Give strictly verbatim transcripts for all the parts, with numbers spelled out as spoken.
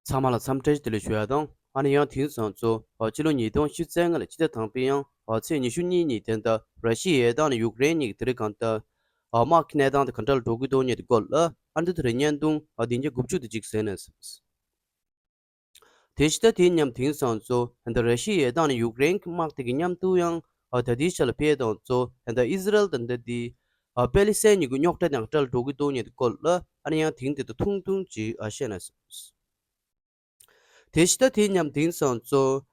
ཚང་མ་ལ་འཚམས་འདྲི་བདེ་ལེགས་ཞུ་ཡ་དང་། ཨ་ནི་ཡང་དེང་སང་ཚོ་ཨ་སྤྱི་ལོ་ཉིས་སྟོང་ཉི་ཤུ་རྩ་ལྔ་ལ་སྤྱི་ཟླ་དང་པོའི་ཡང་ཨ་ཚེས་ཉི་ཤུ་གཉིས་ཉིན་དེ་འདྲ་ར་ཤི་ཡའི་ཡར་ཐང་ནས་ཡུཀ་རེན་གཉིས་ཀྱི་དེ་རིང་གང་ལྟར་ཨ་དམག་གི་གནས་སྟངས་དེ་ག་འདྲ་ལ་འགྲོ་གི་འདུག་མཁན་དེ་སྐོར་ལ་ཨ་འདི་དེ་རིང་བརྙན་ཐུང་ཨ་བདུན་བརྒྱ་དགུ་བཅུ་དེ་གཅིག་གསན་ནས། དེ་ཕྱི་ཟླ་དེའི་མཉམ་དེང་སང་ཚོ་ད་ར་ཤི་ཡའི་ཡར་ཐང་ནས་ཡུཀ་རེན་གྱི་དམག་དེ་གི་མཉམ་དུ་ཡང་ཨ་ད་ལྟའི་ཆ་ལ་ཕེ་དང་ཚོ་ད་ཨི་ཟི་རལ་དང་ད་དེ་ཨ་པེ་ལི་སི་ཐན་གཉིས་ཀྱི་རྙོག་དྲ་དང་འབྲེལ་འགྲོ་གི་འདུག་མཁན་དེ་སྐོར་ལ་ཨ་ནི་ཡང་དེང་དེ་ད་ཐུང་ཐུང་ཅིག་ཨ་བཤད་ན་བསམ། དེ་ཕྱི་ཟླ་དེའི་མཉམ་དེང་སང་ཚོ་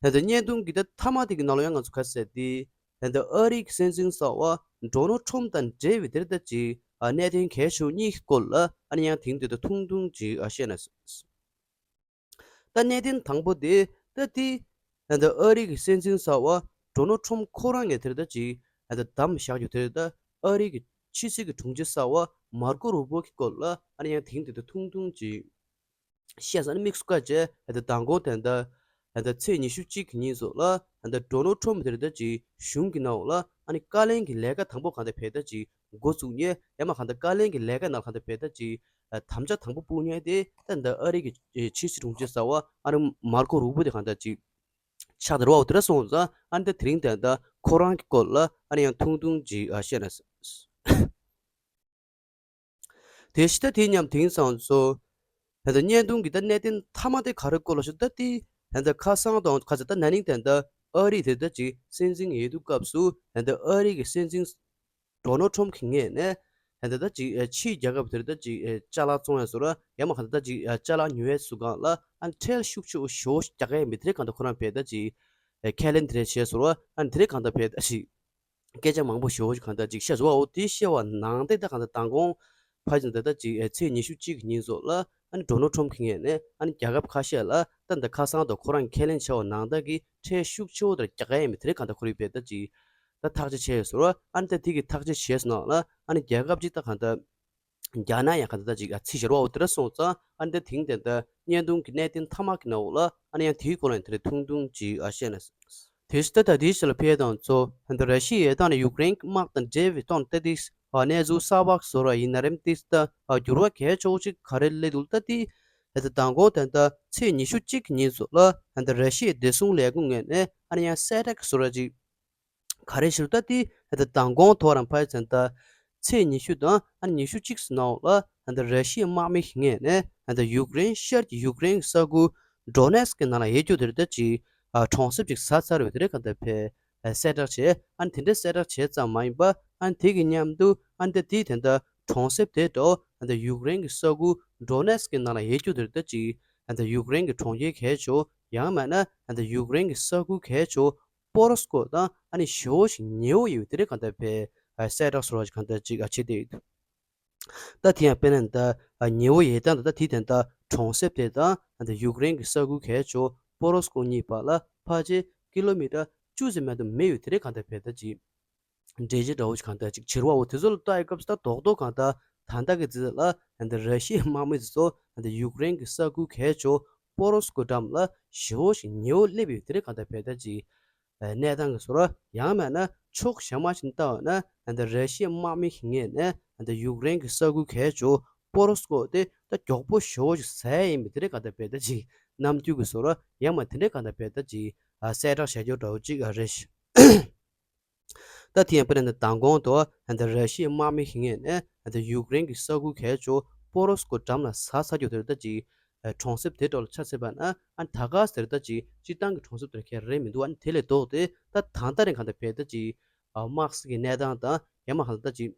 ད་ལྟ་བརྙན་ཐུང་གི་ད་མཐའ་མ་དེ་གི་ནང་ལ་ཡང་ང་ཚོ་ག་ཟེར་དེ་ད་ལྟ་ཨ་རི་གི་སྲིད་འཛིན་གསར་པ་ཌོ་ནལ་ཊམ་དང་འབྲེལ་བའི་དེར་ད་ཅིག་ཨ་གནད་དོན་གལ་ཆེ་བ་གཉིས་ཀྱི་སྐོར་ལ་ཨ་ནི་ཡང་དེང་དེ་ད་ཐུང་ཐུང་ཅིག་ཨ་བཤད་ན་བསམ། ད་གནད་དོན་དང་པོ་དེ་ད་དེ་ད་ལྟ་ཨ་རི་གི་སྲིད་འཛིན་གསར་པ་ཌོ་ནལ་ཊམ་ཁོ་རང་གི་དེར་ད་ཅིག་ད་ལྟ་བདམས་བཞག་རྒྱུ་དེར་ད་ཨ་རི་གི་ཕྱི་སྲིད་ཀྱི་དྲུང་ཆེ་གསར་པ་མར་ཀོ་རུ་བྷོ་གི་སྐོར་ལ་ཨ་ནི་ཡང་དེང་དེ་ད་ཐུང་ཐུང་ཅིག་བཤད་ས་ནི་དམིགས་སུ་བཀར་བྱས་ད་ལྟ་མདང་དགོང་དེ་འདྲ་ད་ལྟ་ཚེས་ཉི་ཤུ་གཅིག་གི་ཉིན་སོགས་ལ་ད་ལྟ་ཌོ་ནལ་ཊམ་དེར་ད་ཅིག་གཞུང་གི་ནང་ལ་ཨ་ནི་བཀའ་བློན་གྱི་ལས་ཀ་དང་པོ་གང་ལྟར་ཕེ་ད་ཅིག་འགོ་བཙུགས་ནས་ཡང་མ་གང་ལྟར་བཀའ་བློན་གྱི་ལས་ཀ་ནང་གང་ལྟར་ཕེ་ད་ཅིག་དམ་བཅའ་དང་པོ་སྤུངས་མཁན་དེ་ད་ལྟ་ཨ་རི་གི་ཕྱི་སྲིད་དྲུང་ཆེ་གསར་པ་ཨ་ནི་མར་ཀོ་རུ་བྷོ་དེ་གང་ལྟར་ཅིག་ཆགས་བསྡད་རེད་བ། འོ་དེ་འདྲ་སོང་ཙང་ཨ་ནི་ད་དེ་རིང་ད་ལྟ་ཁོ་རང་གི་སྐོར་ལ་ཨ་ནི་ཡང་ཐུང་ཐུང་ཅིག་ཨ་བཤད་ན་བསམ། དེ་ཕྱི་ཟླ་དེའི་མཉམ་དེང་སང་ཚོ་ད་ལྟ་བརྙན་ཐུང་གི་ད་གནད་དོན་མཐའ་མ་དེ་ག་རེ་སྐོར་ལ་ཞུ་ད་དེ་ད་ལྟ་ཁ་སང་དང་ཁ་ས་ད་ན་ནིང་ད་ལྟ་ཨ་རི་དེ་ད་ཅིག་སྲིད་འཛིན་ཡོད་དུས་སྐབས་སུ་ད་ལྟ་ཨ་རི་གི་སྲིད་འཛིན་ཌོ་ནལ་ཊམ་གྱི་ངོས་ནས་ད་ལྟ་ད་ཅིག་ཕྱིའི་རྒྱལ་ཁབ་དེར་ད་ཅིག་ཅ་ལག་བཙོང་ཡ་བཟོ་ར་ཡང་མ་གང་ལྟར་ད་ཅིག་ཅ་ལག་ཉོ་ཡ་བཟོ་སྒང་ལ་ཨ་ཁྲལ་ཤུགས་ཆེ་བོ་ཞེ་པོ་ཞིག་རྒྱག་གི་ཡིན་པའི་དེ་རེད་གང་ལྟར་ཁོ་རང་བས་ད་ཅིག་ཁས་ལེན་དེ་རེད་བྱས་བཟོ་ར་ཨ་དེ་རེད་གང་ལྟར་བས་ད་ཅིག་སྐད་ཆ་མང་པོ་ཞེ་པོ་ཞིག་གང་ལྟར་ཅིག་བཤད་བཟོ་བ། འོ་དེ་བཤད་པ་ནང་བཞིན་ད་གང་ལྟར་མདང་དགོང་ཕལ་ཆེར་ད་ལྟ་ཅིག་ཚེས་ཉི་ཤུ་གཅིག་གི་ཉིན་སོགས་ལ་ཨ་ནི་ཌོ་ནལ་ཊམ་གྱི་ངོས་ནས་ཨ་ནི་རྒྱལ་ཁབ་ཁ་ཤས་ལ་ད་ད་ཁ་སང་དང་ཁོ་རང་གིས་ཁས་ལེན་བྱས་པ་ནང་ལྟར་གྱི་ཁྲལ་ཤུགས་ཆེ་བོ་དེར་རྒྱག་གི་ཡིན་པའི་དེ་རེད་གང་ལྟར་ཁོ་རང་བས་ད་ཅིག་ད་ཐག་གཅོད་བྱས་ཡོད་ཟེར་བ། ཨ་ནི་ད་དེ་གི་ཐག་གཅོད་བྱས་སོང་ནང་ལ་ཨ་ནི་རྒྱལ་ཁབ་ཅིག་ད་གང་ལྟར་རྒྱ་ནག་ཡང་གང་ལྟར་ད་ཅིག་ཨ་ཚིག་བཞག་རོགས་འོ་དེ་འདྲ་སོང་ཙང་ཨ་ནི་ད་དེང་དེ་ད་བརྙན་ཐུང་གི་གནད་དོན་མཐའ་མ་གི་ནང་འོག་ལ་ཨ་ནི་ཡང་དེའི་སྐོར་ལ་ཡང་དེ་རིང་ཐུང་ཐུང་ཅིག་ཨ་བཤད་ན། དེ་ཕྱི་ཟླ་ད་ལྟའི་ཆ་ལ་ཕེ་དང་ཚོ་ད་ལྟ་ར་ཤི་ཡའི་ཡར་ཐང་ནས་ཡུཀ་རེན་གྱི་དམག་དང་འབྲེལ་བའི་ཐོག་ནས་ད་དེ་ཨ་གནས་ཚུལ་གསར་པ་བཟོ་ར་ཡིན་ན་རེད་དེ་ད་ཨ་འགྱུར་བ་གལ་ཆེ་བོ་ཅིག་ག་རེ་སླེབས་འདུག་ད་དེ་ད་ལྟ་མདང་དགོང་ད་ལྟ་ཚེས་ཉི་ཤུ་གཅིག་གི་ཉིན་སོགས་ལ་ད་ལྟ་ར་ཤི་ཡའི་བདེ་སྲུང་ལས་ཁུངས་ངོས་ནས་ཨ་ནི་ཡང་གསལ་བསྒྲགས་བཟོ་ར་ཅིག་ག་རེ་ཞུ་ད་དེ་ད་ལྟ་མདང་དགོང་ཐོག་རང་ཕལ་ཆེར་ད་ཚེས་ཉི་ཤུ་དང་ཨ་ཉི་ཤུ་གཅིག་ཙམ་ནང་ལ་ད་ལྟ་ར་ཤི་ཡའི་དམག་མི་ཞིག་ངོས་ནས་ད་ལྟ་ཡུཀ་རེན་ཤར་གྱི་ཡུཀ་རེན་གྱི་ས་ཁུལ་ཌོ་ནེ་སི་ཀི་ནང་ལ་ཡོད་རྒྱུ་དེར་ད་ཅིག་ཨ་གྲོང་གསེབ་ཅིག་ཟ་ཚར་བའི་དེ་རེད་གང་ལྟར་ཕེ་གསལ་བསྒྲགས་བྱས། ཨ་དེ་འདྲའི་གསལ་བསྒྲགས་བྱས་ཙམ་མ་ཡིན་པ་ཨ་དེ་གི་མཉམ་དུ་ཨ་ད་དེ་ད་ལྟ་གྲོང་གསེབ་དེ་འདྲ་ད་ལྟ་ཡུཀ་རེན་གྱི་ས་ཁུལ་ཌོ་ནེ་སི་ཀི་ནང་ལ་ཡོད་རྒྱུ་དེར་ད་ཅིག་ད་ལྟ་ཡུཀ་རེན་གྱི་གྲོང་ཁྱེར་གལ་ཆེ་བོ་ཡང་མིན་ན་ད་ལྟ་ཡུཀ་རེན་གྱི་ས་ཁུལ་གལ་ཆེ་བོ་པོ་རོ་སི་ཀོ་དང་ཨ་ནི་ཞེ་པོ་ཞིག་ཉེ་བོ་ཡོད་དེ་རེད་གང་ལྟར་ཕེ་གསལ་བསྒྲགས་བཟོ་ར་ཅིག་གང་ལྟར་ཅིག་ཨ་བྱེད་བསྡད་ཡོད། ད་དེ་ཡང་དཔེར་ན་ད་ཉེ་བོ་ཡོད་སྟངས་ད་ད་དེ་ད་ལྟ་གྲོང་གསེབ་དེ་དང་ད་ཡུཀ་རེན་གྱི་ས་ཁུལ་གལ་ཆེ་བོ་པོ་རོ་སི་ཀོ་གཉིས་བར་ལ་ཕལ་ཆེར་ཀི་ལོ་མི་ཊར་བཅུ་ཙམ་མ་གཏོགས་མེད་ཡོད་དེ་རེད་གང་ལྟར་ཕེ་ད་ཅིག་འབྲེལ་བྱེད་འདྲ་བོ་ཞིག་གང་ལྟར་ཅིག་བྱེད་རོགས་འོ་དེ་ཚོ་ལ་ལྟ་ཡི་སྐབས་སུ་ད་རྡོག་རྡོག་གང་ལྟར་ད་ལྟ་གི་རྩིས་ལ་ད་ར་ཤི་ཡའི་དམག་མི་དེ་ཚོ་ད་ཡུཀ་རེན་གྱི་ས་ཁུལ་གལ་ཆེ་བོ་པོ་རོ་སི་ཀོ་འགྲམ་ལ་ཞེ་པོ་ཞིག་ཉེ་བོ་སླེབས་ཡོད་དེ་རེད་གང་ལྟར་ཕེ་ད་ཅིག་གནས་སྟངས་ཀྱི་བཟོ་འདྲ་ཡང་མིན་ན་ཕྱོགས་གཞན་པ་ཞིག་ནས་ལྟ་བ་ན་ད་ལྟ་ར་ཤི་ཡའི་དམག་མི་ཞིག་ངོས་ནས་ད་ལྟ་ཡུཀ་རེན་གྱི་ས་ཁུལ་གལ་ཆེ་བོ་པོ་རོ་སི་ཀོ་དེ་ད་མགྱོགས་པོ་ཞེ་པོ་ཞིག་ཟ་ཡ་ཡིན་པ་དེ་འདྲའི་གང་ལྟར་ཕེ་ད་ཅིག་རྣམ་འགྱུར་གྱི་བཟོ་འདྲ་ཡང་མིན་དེ་འདྲའི་གང་ལྟར་ཕེ་ད་ཅིག་གསལ་བསྒྲགས་བྱ་རྒྱུ་འདྲ་བོ་ཅིག་རེད། ད་དེ་ཡང་དཔེར་ན་མདང་དགོང་དུ་ད་ལྟ་ར་ཤི་ཡའི་དམག་མི་ཞིག་ངོས་ནས་ད་ལྟ་ཡུཀ་རེན་གྱི་ས་ཁུལ་གལ་ཆེ་བོ་པོ་རོ་སི་ཀོ་འགྲམ་ལ་ཟ་ཚར་རྒྱུ་དེ་ད་ཅིག་གྲོང་གསེབ་དེ་འདྲ་ལ་ཆ་བཞག་པ་ན་ཨ་ད་ག་ཟེར་ད་ཅིག་སྤྱིར་བཏང་གི་གྲོང་གསེབ་དེར་ཁྱད་རེད་མི་འདུག་ཨ་ནི་དེ་ལས་ལྡོག་སྟེ་ད་ད་ལྟ་རིང་གང་ལྟར་ཕེ་ད་ཅིག་དམག་སྲིད་ཀྱི་གནས་སྟངས་དང་ཡང་མིན་གང་ལྟར་ད་ཅིག་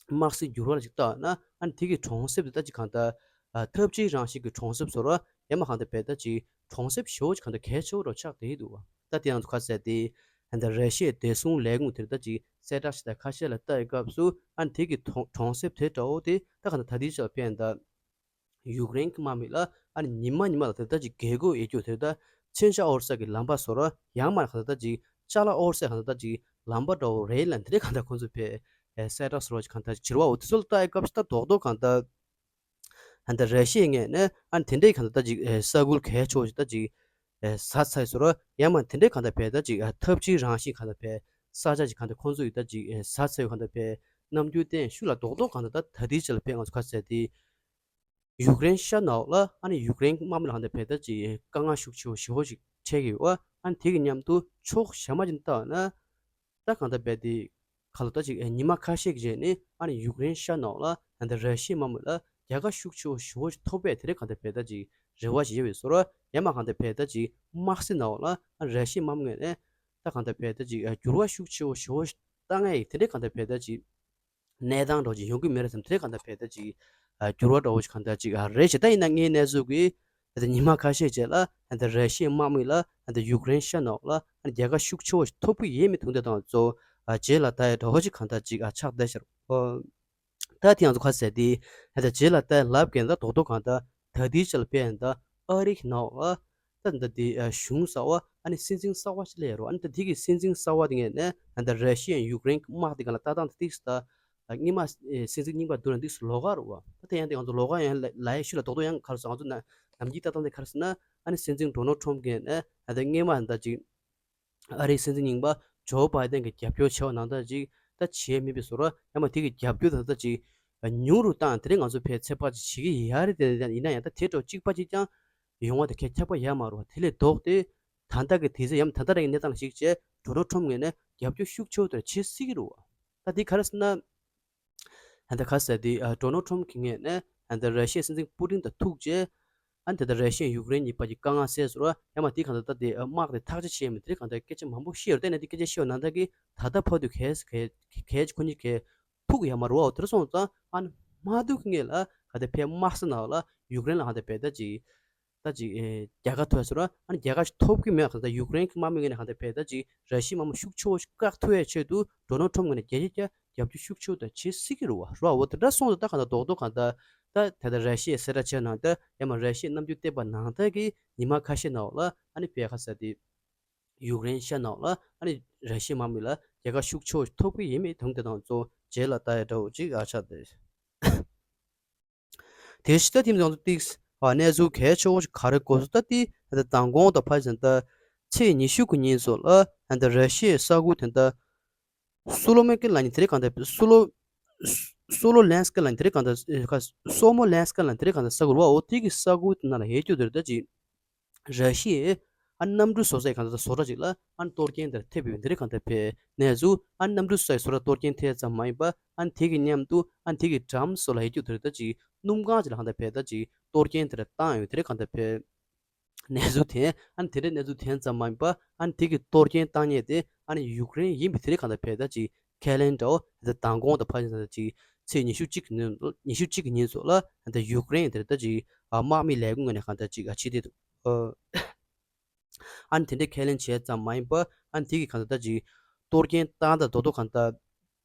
དམག་སྲིད་འགྱུར་བ་ལ་ཅིག་ལྟ་བ་ན་ཨ་ནི་དེ་གི་གྲོང་གསེབ་དེ་ད་ཅིག་གང་ལྟར་ཨ་འཐབ་ཇུས་རང་བཞིན་གྱི་གྲོང་གསེབ་བཟོ་འདྲ་ཡང་མིན་གང་ལྟར་ཕེ་ད་ཅིག་གྲོང་གསེབ་ཞེ་པོ་ཅིག་གང་ལྟར་གལ་ཆེ་བོ་འདྲ་ཆགས་བསྡད་འདུག་ད་དེ་ཡང་ཁ་གསལ་ཏེ་ད་ལྟ་ར་ཤི་ཡའི་བདེ་སྲུང་ལས་ཁུངས་དེར་ད་ཅིག་གསལ་བསྒྲགས་ཞིག་དང་ཁ་ཤས་ལ་ལྟ་ཡི་སྐབས་སུ་ཨ་ནི་དེ་གི་གྲོང་གྲོང་གསེབ་དེ་འདྲ་བོ་དེ་ད་གང་ལྟར་ད་ལྟའི་ཆར་ཕེ་ད་ཡུཀ་རེན་གྱི་དམག་མི་ལ་ཨ་ནི་ཉི་མ་ཉི་མ་ལ་དེ་ད་ཅིག་རྒྱལ་སྒོ་ཡོད་རྒྱུ་དེ་ད་མཚོན་ཆ་དབོར་ས་གི་ལམ་པ་བཟོ་འདྲ་ཡང་མིན་གང་ལྟར་ད་ཅིག་ཅ་ལག་དབོར་ས་གང་ལྟར་ད་ཅིག་ལམ་པ་འདྲ་བོ་རེད་ལབ་དེ་འདྲའི་གང་ལྟར་ཁོང་ཚོས་ཕེ་གསལ་བསྒྲགས་བཟོ་འདྲ་ཅིག་གང་ལྟར་བྱེད་རོགས་འོ་དེ་ཚོ་ལ་ལྟ་ཡི་སྐབས་སུ་ད་རྡོག་རྡོག་གང་ལྟར་ད་ལྟ་ར་ཤི་ཡའི་ངོས་ནས་ཨ་ནི་དེ་འདྲའི་གང་ལྟར་ད་ཅིག་ས་ཁུལ་གལ་ཆེ་བོ་ཞིག་ད་ཅིག་ཟ་ཚར་བཟོ་འདྲ་ཡང་མིན་དེ་འདྲའི་གང་ལྟར་ཕེ་ད་ཅིག་འཐབ་ཇུས་རང་བཞིན་གང་ལྟར་ཕེ་ས་ཆ་ཅིག་གང་ལྟར་ཁོང་ཚོ་ཡིས་ད་ཅིག་ཟ་ཚར་བའི་གང་ལྟར་ཕེ་རྣམ་འགྱུར་བསྟན་ཤུགས་ལ་རྡོག་རྡོག་གང་ལྟར་ད་ད་ལྟའི་ཆར་ལ་ཕེ་ང་ཚོ་ཁ་གསལ་ཏེ་ ཡུཀ་རེན་ཤར་ནང་ལ་ཨ་ནི་ཡུཀ་རེན་དམག་མི་ལ་གང་ལྟར་བས་ད་ཅིག་དཀའ་ངལ་ཤུགས་ཆེ་བོ་ཞེ་བོ་ཞིག་འཕྲད་ཀྱི་ཡོད། ཨ་ནི་དེ་གི་མཉམ་དུ་ཕྱོགས་གཞན་མ་ཅིག་ནས་བལྟས་ན། ད་གང་ལྟར་བས་དེ་ཁ་ལོ་ད་ཅིག་ཉི་མ་ཁ་ཤས་ཀྱི་རྗེས་ནས་ཨ་ནི་ཡུཀ་རེན་ཤར་ནང་ལ་ད་ལྟ་ར་ཤི་ཡའི་དམག་མི་ལ་རྒྱལ་ཁ་ཤུགས་ཆེ་བོ་ཞེ་བོ་ཞིག་ཐོབ་པའི་དེ་རེད་གང་ལྟར་བས་ད་ཅིག་རེ་བ་ཞིག་ཡོད་པའི་བཟོ་འདྲ། ཡང་མ་གང་ལྟར་བས་ད་ཅིག་དམག་སྲིད་ནང་ལ་ཨ་ནི་ར་ཤི་ཡའི་དམག་མི་ངོས་ནས་ད་གང་ལྟར་བས་ད་ཅིག་འགྱུར་བ་ཤུགས་ཆེ་བོ་ཞེ་བོ་ཞིག་བཏང་ཡས་དེ་འདྲའི་གང་ལྟར་བས་ད་ཅིག་གནས་སྟངས་འདྲ་བོ་ཅིག་ཡོང་གི་མེད་རེད་བསམ། དེ་གང་ལྟར་བས་ད་ཅིག་འགྱུར་བ་འདྲ་བོ་ཞིག་གང་ལྟར་ཅིག་རེད་ཞེ། ད་ཡིན་ན་ངའི་གནས་ཚུལ་གྱིས་ད་ལྟ་ཉི་མ་ཁ་ཤས་རྗེས་ལ་ད་ལྟ་ར་ཤི་ཡའི་དམག་མི་ལ་ད་ལྟ་ཡུཀ་རེན་ཤར་ནང་ལ་རྒྱལ་ཁ་ཤུགས་ཆེ་བོ་ཞིག་ཐོབ་ཀྱི་ཡོད་མེད་དེ་ད་ལྟ་གཙོ་བོ་རྗེས་ལ་ལྟ་ཡས་འདྲ་བོ་ཞིག་གང་ལྟར་ཅིག་ཆགས་བསྡད་ཤག་ད་དེ་ང་ཚོ་ཁ་གསལ་དེ་ད་ལྟ་རྗེས་ལ་ལྟ་ཡས་ལབ་ཀྱི་ད་རྡོག་རྡོག་གང་ལྟར་ད་ལྟའི་ཆ་ལ་དཔེ་ད་ཨ་རི་གི་ནང་ལ་ད་ད་དེ་གཞུང་གསར་བ་ཨ་ནི་སྲིད་འཛིན་གསར་བ་ཞིག་སླེབས་ཡོད་རེད་བ། ཨ་ནི་ད་དེ་གི་སྲིད་འཛིན་གསར་བ་དེ་ངོས་ནས་ད་ལྟ་ར་ཤི་ཡ་ཡུཀ་རེན་གྱི་དམག་དེ་ག་ལ་ལྟ་སྟངས་དེ་ཏིག་ཙམ་ད་སྔོན་མ་སྲིད་འཛིན་རྙིང་པ་བསྡུར་ན་ཏིག་ཙམ་ལོགས་ཀ་རེད་བ། ད་དེ་ཡང་དེ་ང་ཚོ་ལོགས་ཀ་ཡང་ལ་ལ་ཡའི་ཤུལ་ལ་རྡོག་རྡོག་ཡང་ག་རེ་ཟེར། ང་ཚོ་ནམ་རྒྱུན་ལྟ་སྟངས་དེ་ག་རེ་ཟེར་ན་ཨ་ནི་སྲིད་འཛིན་ཌོ་ནལ་ཊམ་གྱིས་ནས་ད་ལྟ་སྔོན་མ་ད་ཅིག་ཨ་རིའི་སྲིད་འཛིན་རྙིང་པ་ཇོ་བྷའི་ཌེན་གྱི་རྒྱབ་སྐྱོར་བྱས་པ་ནང་ལྟར་ཅིག་ད་བྱས་མེད་པའི་བཟོ་འདྲ། ཡང་མ་དེ་གི་རྒྱབ་སྐྱོར་ད་ལྟ་ཅིག་ཉུང་རུ་བཏང་དེ་རིང་ང་ཚོ་ཕལ་ཚོད་དཔག་ཅིག་བྱེད་ཀྱི་ཡོད་རེད། དེ་ཡིན་ན་ཡང་ད་དེ་འདྲ་གཅིག་པ་གཅིག་རྐྱང་ཡོང་བ་དེ་གལ་ཆགས་པ་ཡོད་མ་རེད་བ། དེ་ལས་ལྡོག་སྟེ་ད་ལྟ་གི་དུས་ཚོད་ཡང་ད་ལྟ་རང་གི་གནས་སྟངས་ལ་གཞིགས་བྱས་ཌོ་ནལ་ཊམ་ངོས་ནས་རྒྱབ་སྐྱོར་ཤུགས་ཆེ་བོ་དེ་བྱེད་སྲིད་ཀྱི་རེད་བ། ད་དེ་ག་རེ་ཟེར་ན། ད་ལྟ་ག་ཟེར་དེ་ཨ་ཌོ་ནལ་ཊམ་གྱི་ངོས་ནས་ད་ལྟ་ར་ཤི་ཡའི་སྲིད་འཛིན་པུ་ཏིན་དང་ཐུག་རྗེས་ཨ་ནི་ད་ལྟ་ར་ཤི་ཡ་ཡུཀ་རེན་གཉིས་བར་གྱི་དཀའ་ངལ་སེལ་ཟེར་བ། ཡང་མ་དེ་གང་ལྟར་ད་དེ་དམག་དེ་ཐག་གཅོད་བྱས་མེད་དེ་གང་ལྟར་སྐད་ཆ་མང་པོ་བཤད་ཡོད་རེད། ད་ནས་དེ་སྐད་ཆ་བཤད་ཡོད་ནང་ལྟར་གྱི་ད་ལྟ་བར་དུ་གལ་གལ་གལ་ཁོ་གཉིས་གལ་ཐུག་ཡོད་མ་རེད་བ། དེར་སོང་ཙང་ཨ་ནི་མ་ཐུག་གི་ངེས་ལ་ག་དེ་ཕའི་དམག་ས་ནང་ལ་ཡུཀ་རེན་ལ་ག་དེ་བས་ད་ཅིག་ད་ཅིག་ཨེ་རྒྱལ་ཁ་ཐོབ་ཟེར་བ། ཨ་ནི་རྒྱལ་ཁ་ཞིག་ཐོབ་ཀྱི་མེད་པ་གང་ལྟར་ཡུཀ་རེན་གྱི་དམག་མི་ངོས་ནས་གང་ལྟར་བས་ད་ཅིག་ར་ཤི་ཡའི་དམག་མི་ཤུགས་ཆེ་བོ་ཞིག་བཀག་ཐུབ་ཡའི་ཆེད་དུ་ཌོ་ནལ་ཊམ་ངོས་ནས་རྒྱལ་རྒྱལ་རྒྱབ་སྐྱོར་ཤུགས་ཆེ་བོ་དང་བྱེད་སྲིད་ཀྱི་རེད་བ། རེད་བ། འོ་དེ་འདྲ་སོང་ཙང་ད་གང་ལྟར་རྡོག་རྡོག་གང་ལྟར་ད་ད་ལྟ་ར་ཤི་ཡས་གསལ་བསྒྲགས་བྱས་ནང་ལྟར་ཡང་མ་ར་ཤི་ཡས་རྣམ་འགྱུར་བསྟན་པ་ནང་ལྟར་གྱི་ཉི་མ་ཁ་ཤས་ནང་ལ་ཨ་ནི་བས་ཁ་ས་དེ་ཡུཀ་རེན་ཤར་ནང་ལ་ཨ་ནི་ར་ཤི་ཡའི་དམག་མི་ལ་རྒྱལ་ཁ་ཤུགས་ཆེ་བོ་ཞིག་ཐོབ་ཀྱི་ཡིན་མེད་དུང་དེ་དང་གཙོ་བོ་རྗེས་ལ་ལྟ་ཡ་འདྲ་བོ་ཅིག་ཨ་ཆགས་ཏེ། དེ་ཕྱི་ད་ཐིམ་ཚང་དུ་ཏིགས་ཨ་གནས་ཚུལ་གལ་ཆེ་བོ་ཞིག་ག་རེ་གོ་སོང་ད་ཏི་ད་མདང་དགོང་དང་ཕ་ཞིན་ད་ཚེས་ཉི་ཤུ་གི་ཉིན་སོ་ལ་ད་ར་ཤི་ཡའི་ས་ཁུལ་དེ་ད་སུ་ལོ་མེ་ཀི་ལ་ནི་དེ་རིང་གང་ད་སུ་ལོ་སུ་ལོ་ལན་སི་ཀི་ལ་ནི་དེ་རིང་གང་ད་ཁ་སོ་མོ་ལན་སི་ཀི་ལ་ནི་དེ་རིང་གང་ད་ས་ཁུལ་བ་འོ་དེ་གི་ས་ཁུལ་དེ་ནང་ལ་ཡོད་རྒྱུ་དེ་རེད། ད་ཅི་ར་ཤི་ཡས་ཨ་གནམ་གྲུ་བཟོ་སའི་གང་ལྟར་བཟོ་གྲྭ་ཅིག་ལ་ཨ་གཏོར་སྐྱོན་དེར་ཐེབས་ཡོད་འདི་རེད། གང་ལྟར་བས་གནས་ཚུལ་ཨ་གནམ་གྲུ་བཟོ་སའི་བཟོ་གྲྭ་གཏོར་སྐྱོན་ཐེབས་ཙམ་མ་ཡིན་པ་ཨ་དེ་གི་མཉམ་དུ་ཨ་དེ་གི་འགྲམ་སོ་ལ་ཡོད་རྒྱུ་དེ་རེད། ད་ཅིག་སྣུམ་ཁང་ཅིག་ལ་གང་ལྟར་བས་ད་ཅིག་གཏོར་སྐྱོན་དེར་བཏང་ཡོད་འདི་རེད། གང་ལྟར་བས་གནས་ཚུལ་དེ་ཨ་དེ་འདྲའི་གནས་ཚུལ་དེ་ཙམ་མ་ཡིན་པ་ཨ་དེ་གི་གཏོར་སྐྱོན་བཏང་མཁན་དེ་ཨ་ནི་ཡུཀ་རེན་ཡིན་པའི་དེ་རེད། གང་ལྟར་བས་ད་ཅིག་ཁས་ལེན་འདྲ་བོ་དེ་མདང་དགོང་དང་ཕ་ཞིན་ད་ཅིག་ཚེས་ཉི་ཤུ་གཅིག་གི་ཉིན་ཉི་ཤུ་གཅིག་གི་ཉིན་སོ་ལ་ད་ཡུཀ་རེན་དེ་རེད། ད་ཅིག་ཨ་དམག་མི་ལས་ཁུངས་ངོས་ནས་གང་ལྟར་ཅིག་ཨ་ཕྱི་དེ་འདུག་ཨ། ཨ་ནི་དེ་འདྲའི་ཁས་ལེན་བྱས་ཙམ་མ་ཡིན་པ་ཨ་ནི་དེ་གི་གང་ལྟར་ད་ཅིག་གཏོར་སྐྱོན་བཏང་ད་རྡོག་རྡོག་གང་ལྟར་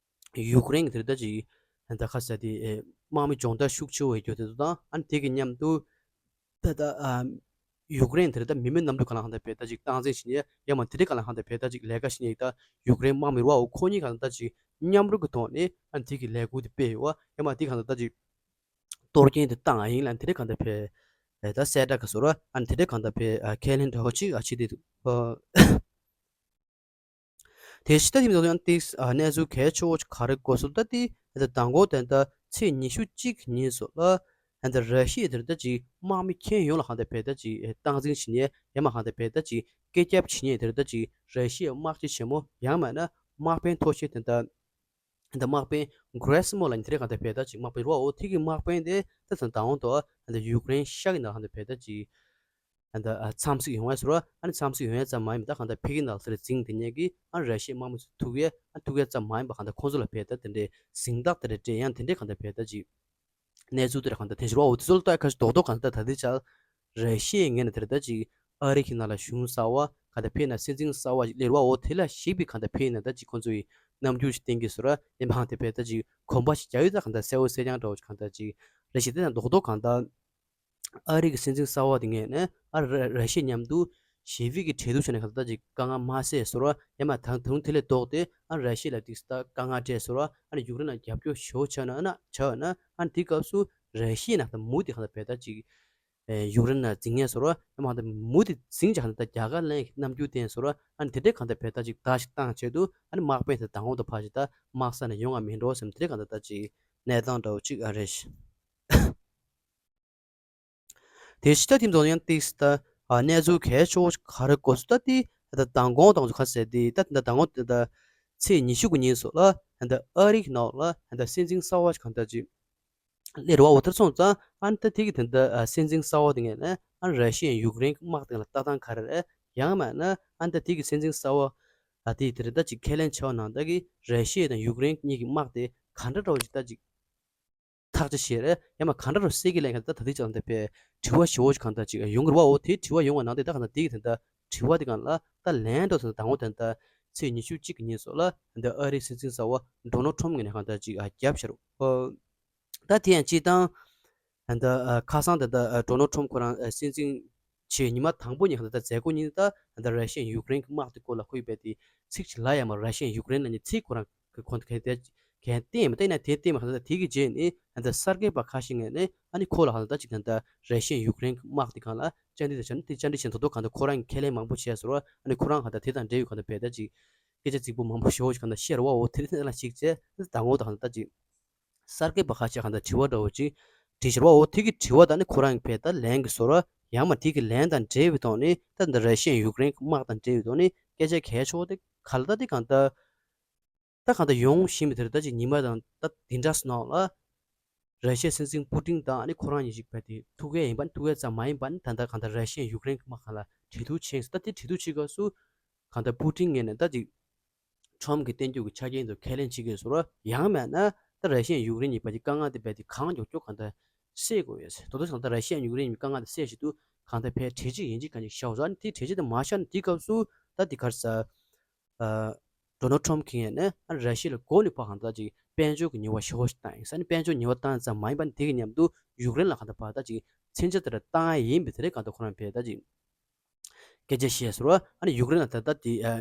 ཡུཀ་རེན་གྱི་དེ་ད་ཅིག་ད་ཁ་ས་དེ་དམག་མི་སྦྱོང་བརྡར་ཤུགས་ཆེ་བོ་ཡོད་རྒྱུ་དེ་ཚོ་དང་ཨ་ནི་དེ་གི་མཉམ་དུ་ད་ད་ཨ་ཡུཀ་རེན་དེ་ད་མི་མེད་གནམ་གྲུ་གང་ལ་གང་ལྟར་བས་ད་ཅིག་སྟངས་འཛིན་བྱེད་མཁན་ཡང་མ་དེ་འདྲའི་གང་ལ་གང་ལྟར་བས་ད་ཅིག་ལས་ཀ་བྱེད་མཁན་ཡིན། ད་ཡུཀ་རེན་དམག་མི་རུ་བ་འོ་ཁོ་གཉིས་གང་ལྟར་ད་ཅིག་མཉམ་རུབ་ཀྱི་ཐོག་ནས་ཨ་ནི་དེ་གི་ལས་འགུལ་དེ་སྤེལ་ཡོད་བ། ཡང་མ་དེ་གང་ལྟར་ད་ཅིག་གཏོར་སྐྱོན་དེ་བཏང་ཡ་ཡིན་ལ་དེ་འདྲའི་གང་ལྟར་བས་ད་གསལ་བསྒྲགས་ག་ཟེར་བ་ཨ་ནི་དེ་འདྲའི་གང་ལྟར་བས་ཁས་ལེན་འདྲ་བོ་ཅིག་ཨ་བྱེད་དེ་འདུག་དེ་ཕྱི་ད་དེ་མི་ཚོ་ཡང་ཏིགས་གནས་ཚུལ་གལ་ཆེ་བོ་ཅིག་ག་རེ་གོ་སོང་ད་དེ་ད་མདང་དགོང་དེ་ད་ཚེས་ཉི་ཤུ་གཅིག་ཉིན་སོ་ལ་ད་ར་ཤི་ཡ་དེར་ད་ཅིག་དམག་མི་ཁྱོན་ཡོངས་ལ་གང་ལྟར་བས་ད་ཅིག་སྟངས་འཛིན་བྱེད་མཁན་ཡང་མ་གང་ལྟར་བས་ད་ཅིག་སྐད་རྒྱབ་བྱེད་མཁན་དེར་ད་ཅིག་ར་ཤི་ཡའི་དམག་སྤྱི་ཆེན་མོ་ཡང་མིན་ན་དམག་དཔོན་མཐོ་ཤོས་དེ་ད། ད་དམག་དཔོན་གྷ་རེ་སི་མོ་ལ་ནི་དེ་རིང་གང་ལྟར་བས་ད་ཅིག་དམག་དཔོན་རུ་བ་འོ་དེ་གི་དམག་དཔོན་དེ་ད་ད་མདང་དགོང་དུ་ད་ཡུཀ་རེན་ཤར་གྱི་ནང་གང་ལྟར་བས་ད་ཅིག་ད་འཚམས་གཟིགས་ཡོང་བ་ཟེར་བ། ཨ་ནི་འཚམས་གཟིགས་ཡོང་ཡ་ཙམ་མ་ཡིན་པ་ད་གང་ལྟར་ཕ་གི་ནང་ལ་ཟེར་འཛིང་དེ་ཉེ་གི་ཨ་ར་ཤི་ཡའི་དམག་མི་ཚོ་ཐུག་ཡས་ཨ་ཐུག་ཡས་ཙམ་མ་ཡིན་པ་གང་ལྟར་ཁོང་ཚོ་ལ་བས་ད་དེ་འདྲའི་གཟེངས་རྟགས་དེ་འདྲ་སྤྲད་ཡང་དེ་འདྲའི་གང་ལྟར་བས་ད་ཅིག་གནས་ཚུལ་དེར་གང་ལྟར་དེ་ཕྱིར་བ་འོ་དེ་ཚོ་ལ་ལྟ་ཁ་ཞིག་རྡོག་རྡོག་གང་ལྟར་ད་ལྟའི་ཆར་ར་ཤི་ཡའི་ངོས་ནས་དེར་ད་ཅིག་ཨ་རི་གི་ནང་ལ་གཞུང་གསར་བ་གང་ལྟར་ཕེབས་ན་སྲིད་འཛིན་གསར་བ་ཞིག་སླེབས་བ་འོ་དེ་ལ་གཞིགས་པའི་གང་ལྟར་ཕེབས་ན་ད་ཅིག་ཁོང་ཚོ་ཡི་རྣམ་འགྱུར་ཞིག་བསྟན་གྱི་ཟེར་བ་ཡིན་པ་གང་ལྟར་ཕེབས་ད་ཅིག་གོམ་པ་ཞིག་རྒྱག་ཡོད་ད་གང་ལྟར་གསལ་བོ་གསལ་རྐྱང་འདྲ་བོ་ཞིག་གང་ལྟར་ཅིག་རེ་ཞིག་དེ་ན་རྡོག་རྡོག་གང་ལྟར་ཨ་རི་གི་སྲིད་འཛིན་གསར་བ་དེ་ངོས་ནས་ཨ་ར་ར་ཤི་ཡ་མཉམ་དུ་ཞི་བདེ་གི་གྲོས་བསྡུར་བྱས་ནས་གང་ལྟར་ད་ཅིག་དཀའ་ངལ་མ་སེལ་ཟེར་བ་ཡང་མ་ད་དུང་དེ་ལས་ལྡོག་སྟེ་ཨ་ར་ཤི་ཡ་ལ་ཏིག་ཙམ་དཀའ་ངལ་སྤྲད་ཟེར་བ་ཨ་ནི་ཡུཀ་རེན་ལ་རྒྱབ་སྐྱོར་ཞེ་པོ་བྱས་ན་ཨ་ན་བྱས་ན་ཨ་ནི་དེའི་སྐབས་སུ་ར་ཤི་ཡ་ནང་ད་མུ་དེ་གང་ལྟར་བས་ད་ཅིག་ཡུཀ་རེན་ལ་འཛིང་ངེས་ཟེར་བ་ཡང་མ་ད་མུ་དེ་འཛིང་བྱས་གང་ལྟར་རྒྱ་གར་ལན་རྣམ་འགྱུར་བསྟན་ཟེར་བ་ཨ་ནི་དེ་འདྲའི་གང་ལྟར་བས་ད་ཅིག་བརྡ་ཞིག་བཏང་ཆེད་དུ་ཨ་ནི་དམག་དཔོན་དེ་མདང་དགོང་དུ་ཕར་ཞིག་ད་དམག་ས་ནས་ཡོང་བ་མིན་འགྲོ་བསམ་དེ་འདྲའི་གང་ལྟར་ད་ཅིག་གནས་སྟངས་འདྲ་བོ་ཅིག་ཨ་རེད། དེ་ཕྱི་ད་ཐིམ་ཚོགས་ཡང་ཏིག་སི་ད་གནས་ཚུལ་གལ་ཆེ་བོ་ག་རེ་གོ་སོང་ད་དེ་ད་མདང་དགོང་དང་ཚོ་ག་ཟེར་དེ་ད་ད་མདང་དགོང་དེ་ད་ཚེས་ཉི་ཤུ་གི་ཉིན་སོགས་ལ་ད་ཨ་རིའི་ནང་ལ་ད་སྲིད་འཛིན་གསར་བ་གང་ལྟར་ཅིག་སླེབས་རོགས་འོ་དེར་སོང་ཙང་ཨ་ནི་ད་དེ་གི་དེ་འདྲ་སྲིད་འཛིན་གསར་བ་དེ་ངས་ནས་ཨ་ནི་ར་ཤི་ཡ་ཡུཀ་རེན་གྱི་དམག་དེ་ལ་ལྟ་སྟངས་ག་རེ་རེད། ཡང་མིན་ན་ཨ་ནི་ད་དེ་གི་སྲིད་འཛིན་གསར་བ་ཨ་དེ་དེ་རེད་ད་ཅིག་ཁས་ལེན་བྱས་པ་ནང་ད་གི་ར་ཤི་ཡ་དང་ཡུཀ་རེན་གཉིས་ཀྱི་དམག་དེ་ག་འདྲ་འདྲ་བོ་ཅིག་ད་ཅིག་ཐག་ཆོད་བྱས་རེད། ཡང་མིན་ག་འདྲ་འདྲ་བོ་སེལ་གྱི་ལན་ག་ད་ད་དེ་ཅང་ད་པའི་དྲི་བ་ཞེ་བོ་ཅིག་གང་ད་ཅིག་ཡོང་གི་རེད་བ། འོ་དེ་དྲི་བ་ཡོང་བ་ནང་དེ་ད་གང་ད་དེ་གི་དེ་འདྲ་དྲི་བ་དེ་གང་ལ་ད་ལན་འདྲ་བོ་ད་དང་བོ་དེ་འདྲ་ཚེས་ཉི་ཤུ་གཅིག་གི་ཉིན་སོགས་ལ་ད་ཨ་རིའི་སྲིད་འཛིན་གསར་བ་ཌོ་ནལ་ཊམ་ངོས་ནས་གང་ད་ཅིག་ཨ་རྒྱབ་བྱས་རོགས། ད་དེ་ཡང་སྤྱིར་བཏང་ད་ཁ་སང་ད་ད་ཌོ་ནལ་ཊམ་ཁོ་རང་སྲིད་འཛིན་བྱས་ཉི་མ་དང་པོ་ཉིན་ད་ད་མཛད་སྒོ་ཉིན་ད་ད་ར་ཤི་ཡ་ཡུཀ་རེན་གྱི་དམག་དེ་སྐོར་ལ་ཁོ་ཡིས་བས་དེ་ཚིག་ཅིག་ལ་ཡ་མ་ར་ཤི་ཡ་ཡུཀ་རེན་ལ་ནི་ཚིག་ཁོ་རང་གི་ཁོང་དུ་གལ་ཏེ་གལ་ཏེ་མ་ཏེ་ན་དེ་ཏེ་མ་གང་ད་དེ་གི་རྗེས་ནི་ད་གསར་འགོད་པ་ཁ་ཤས་ངས་ནི་ཨ་ནི་ཁོ་ལ་གང་ད་ཅིག་ད་ད་ར་ཤི་ཡ་ཡུཀ་རེན་གྱི་དམག་དེ་གང་ལ་བཅར་འདྲི་དང་བཅར་འདྲི་དེ་བཅར་འདྲི་བྱས་ད་དོ་གང་ད་ཁོ་རང་གི་ཁས་ལེན་མང་པོ་བྱས་སོང་ར། ཨ་ནི་ཁོ་རང་གང་ད་དེ་དང་འབྲེལ་བའི་གང་ད་བས་ད་ཅིག་སྐད་ཆ་རྫིག་པོ་མང་པོ་ཞེ་བོ་ཞིག་གང་ད་བཤད་ར་བ། འོ་དེ་རིང་ལ་ཞིག་བྱས་ད་ངོ་ད་གང་ད་ཅིག་གསར་འགོད་པ་ཁ་ཤས་གང་ད་དྲི་བ་འདྲ་བོ་ཅིག་དྲིས་ཤར་བ། འོ་དེ་གི་དྲི་བ་དང་ནི་ཁོ་རང་གི་བས་ད་ལན་གི་བཟོ་ར། ཡང་མ་དེ་གི་ལན་དང་འབྲེལ་བའི་ཐོག་ནས་ད་ད་ར་ཤི་ཡ་ཡུཀ་རེན་གྱི་དམག་དང་འབྲེལ་བའི་ཐོག་ནས་སྐད་ཆ་གལ་ཆེ་བོ་དེ་ག་ལ་ད་དེ་གང་ད་ད་གང་ད་ཡོང་བཞིན་པའི་དེར་ད་ཅིག་ཉི་མ་དང་ད་དེ་འདྲ་སོང་ལ་ར་ཤི་ཡའི་སྲིད་འཛིན་པུ་ཏིན་དང་ཨ་ནི་ཁོ་རང་གཉིས་ཞིག་བས་དེ་ཐུག་གི་ཡིན་པ་ནི་ཐུག་གི་ཙམ་མ་ཡིན་པ་ནི་ད་ད་གང་ད་ར་ཤི་ཡ་ཡུཀ་རེན་གྱི་དམག་གང་ལ་གྲོས་བསྡུར་བྱས་ད་དེ་གྲོས་བསྡུར་བྱེད་སྐབས་སུ་གང་ད་པུ་ཏིན་ངོས་ནས་ད་ཅིག་ཊམ་གྱི་བསྟན་རྒྱུ་གི་ཆ་རྐྱེན་དུ་ཁས་ལེན་བྱེད་དགོས་ཟེར་བ། ཡང་མེད་ན་ད་ར་ཤི་ཡ་ཡུཀ་རེན་གཉིས་བར་གྱི་དཀའ་ངལ་དེ་བས་དེ་གང་མགྱོགས་མགྱོགས་གང་ད་སེལ་དགོས་ཡོད་ཟེར། དོ་དོ་ཚང་ད་ར་ཤི་ཡ་ཡུཀ་རེན་གཉིས་དཀའ་ངལ་དེ་སེལ་ཆེད་དུ་གང་ད་བས་གྲོས་ཆོད་ཡིན་གཅིག་གང་གཅིག་བཞག་ཟེར། ཨ་ནི་དེ་གྲོས་ཆོད་དེ་མ་བཞག་ན་དེའི་སྐབས་སུ་ད་དེ་གར་ས་ཨ་ཌོ་ནལ་ཊམ་གྱི་ངོས་ནས་ཨ་ནི་ར་ཤི་ཡ་ལ་མགོ་ནས་ཕར་གང་ད་ཅིག་དཔལ་འབྱོར་གྱི་ཉེས་པ་ཞེ་བོ་ཞིག་བཏང་ཡིན་ཟེར། ཨ་ནི་དཔལ་འབྱོར་ཉེས་པ་བཏང་ཙམ་མ་ཡིན་པ་ནི་དེ་གི་མཉམ་དུ་ཡུཀ་རེན་ལ་གང་ད་ཕར་ད་ཅིག་མཚོན་ཆ་དེ་འདྲ་བཏང་ཡ་ཡིན་པའི་དེ་རེད་གང་ད་ཁོ་རང་བས་ད་ཅིག་སྐད་ཆ་བཤད་ཟེར་བ། ཨ་ནི་ཡུཀ་རེན་ལ་ད་ལྟ་དེ་ཨ་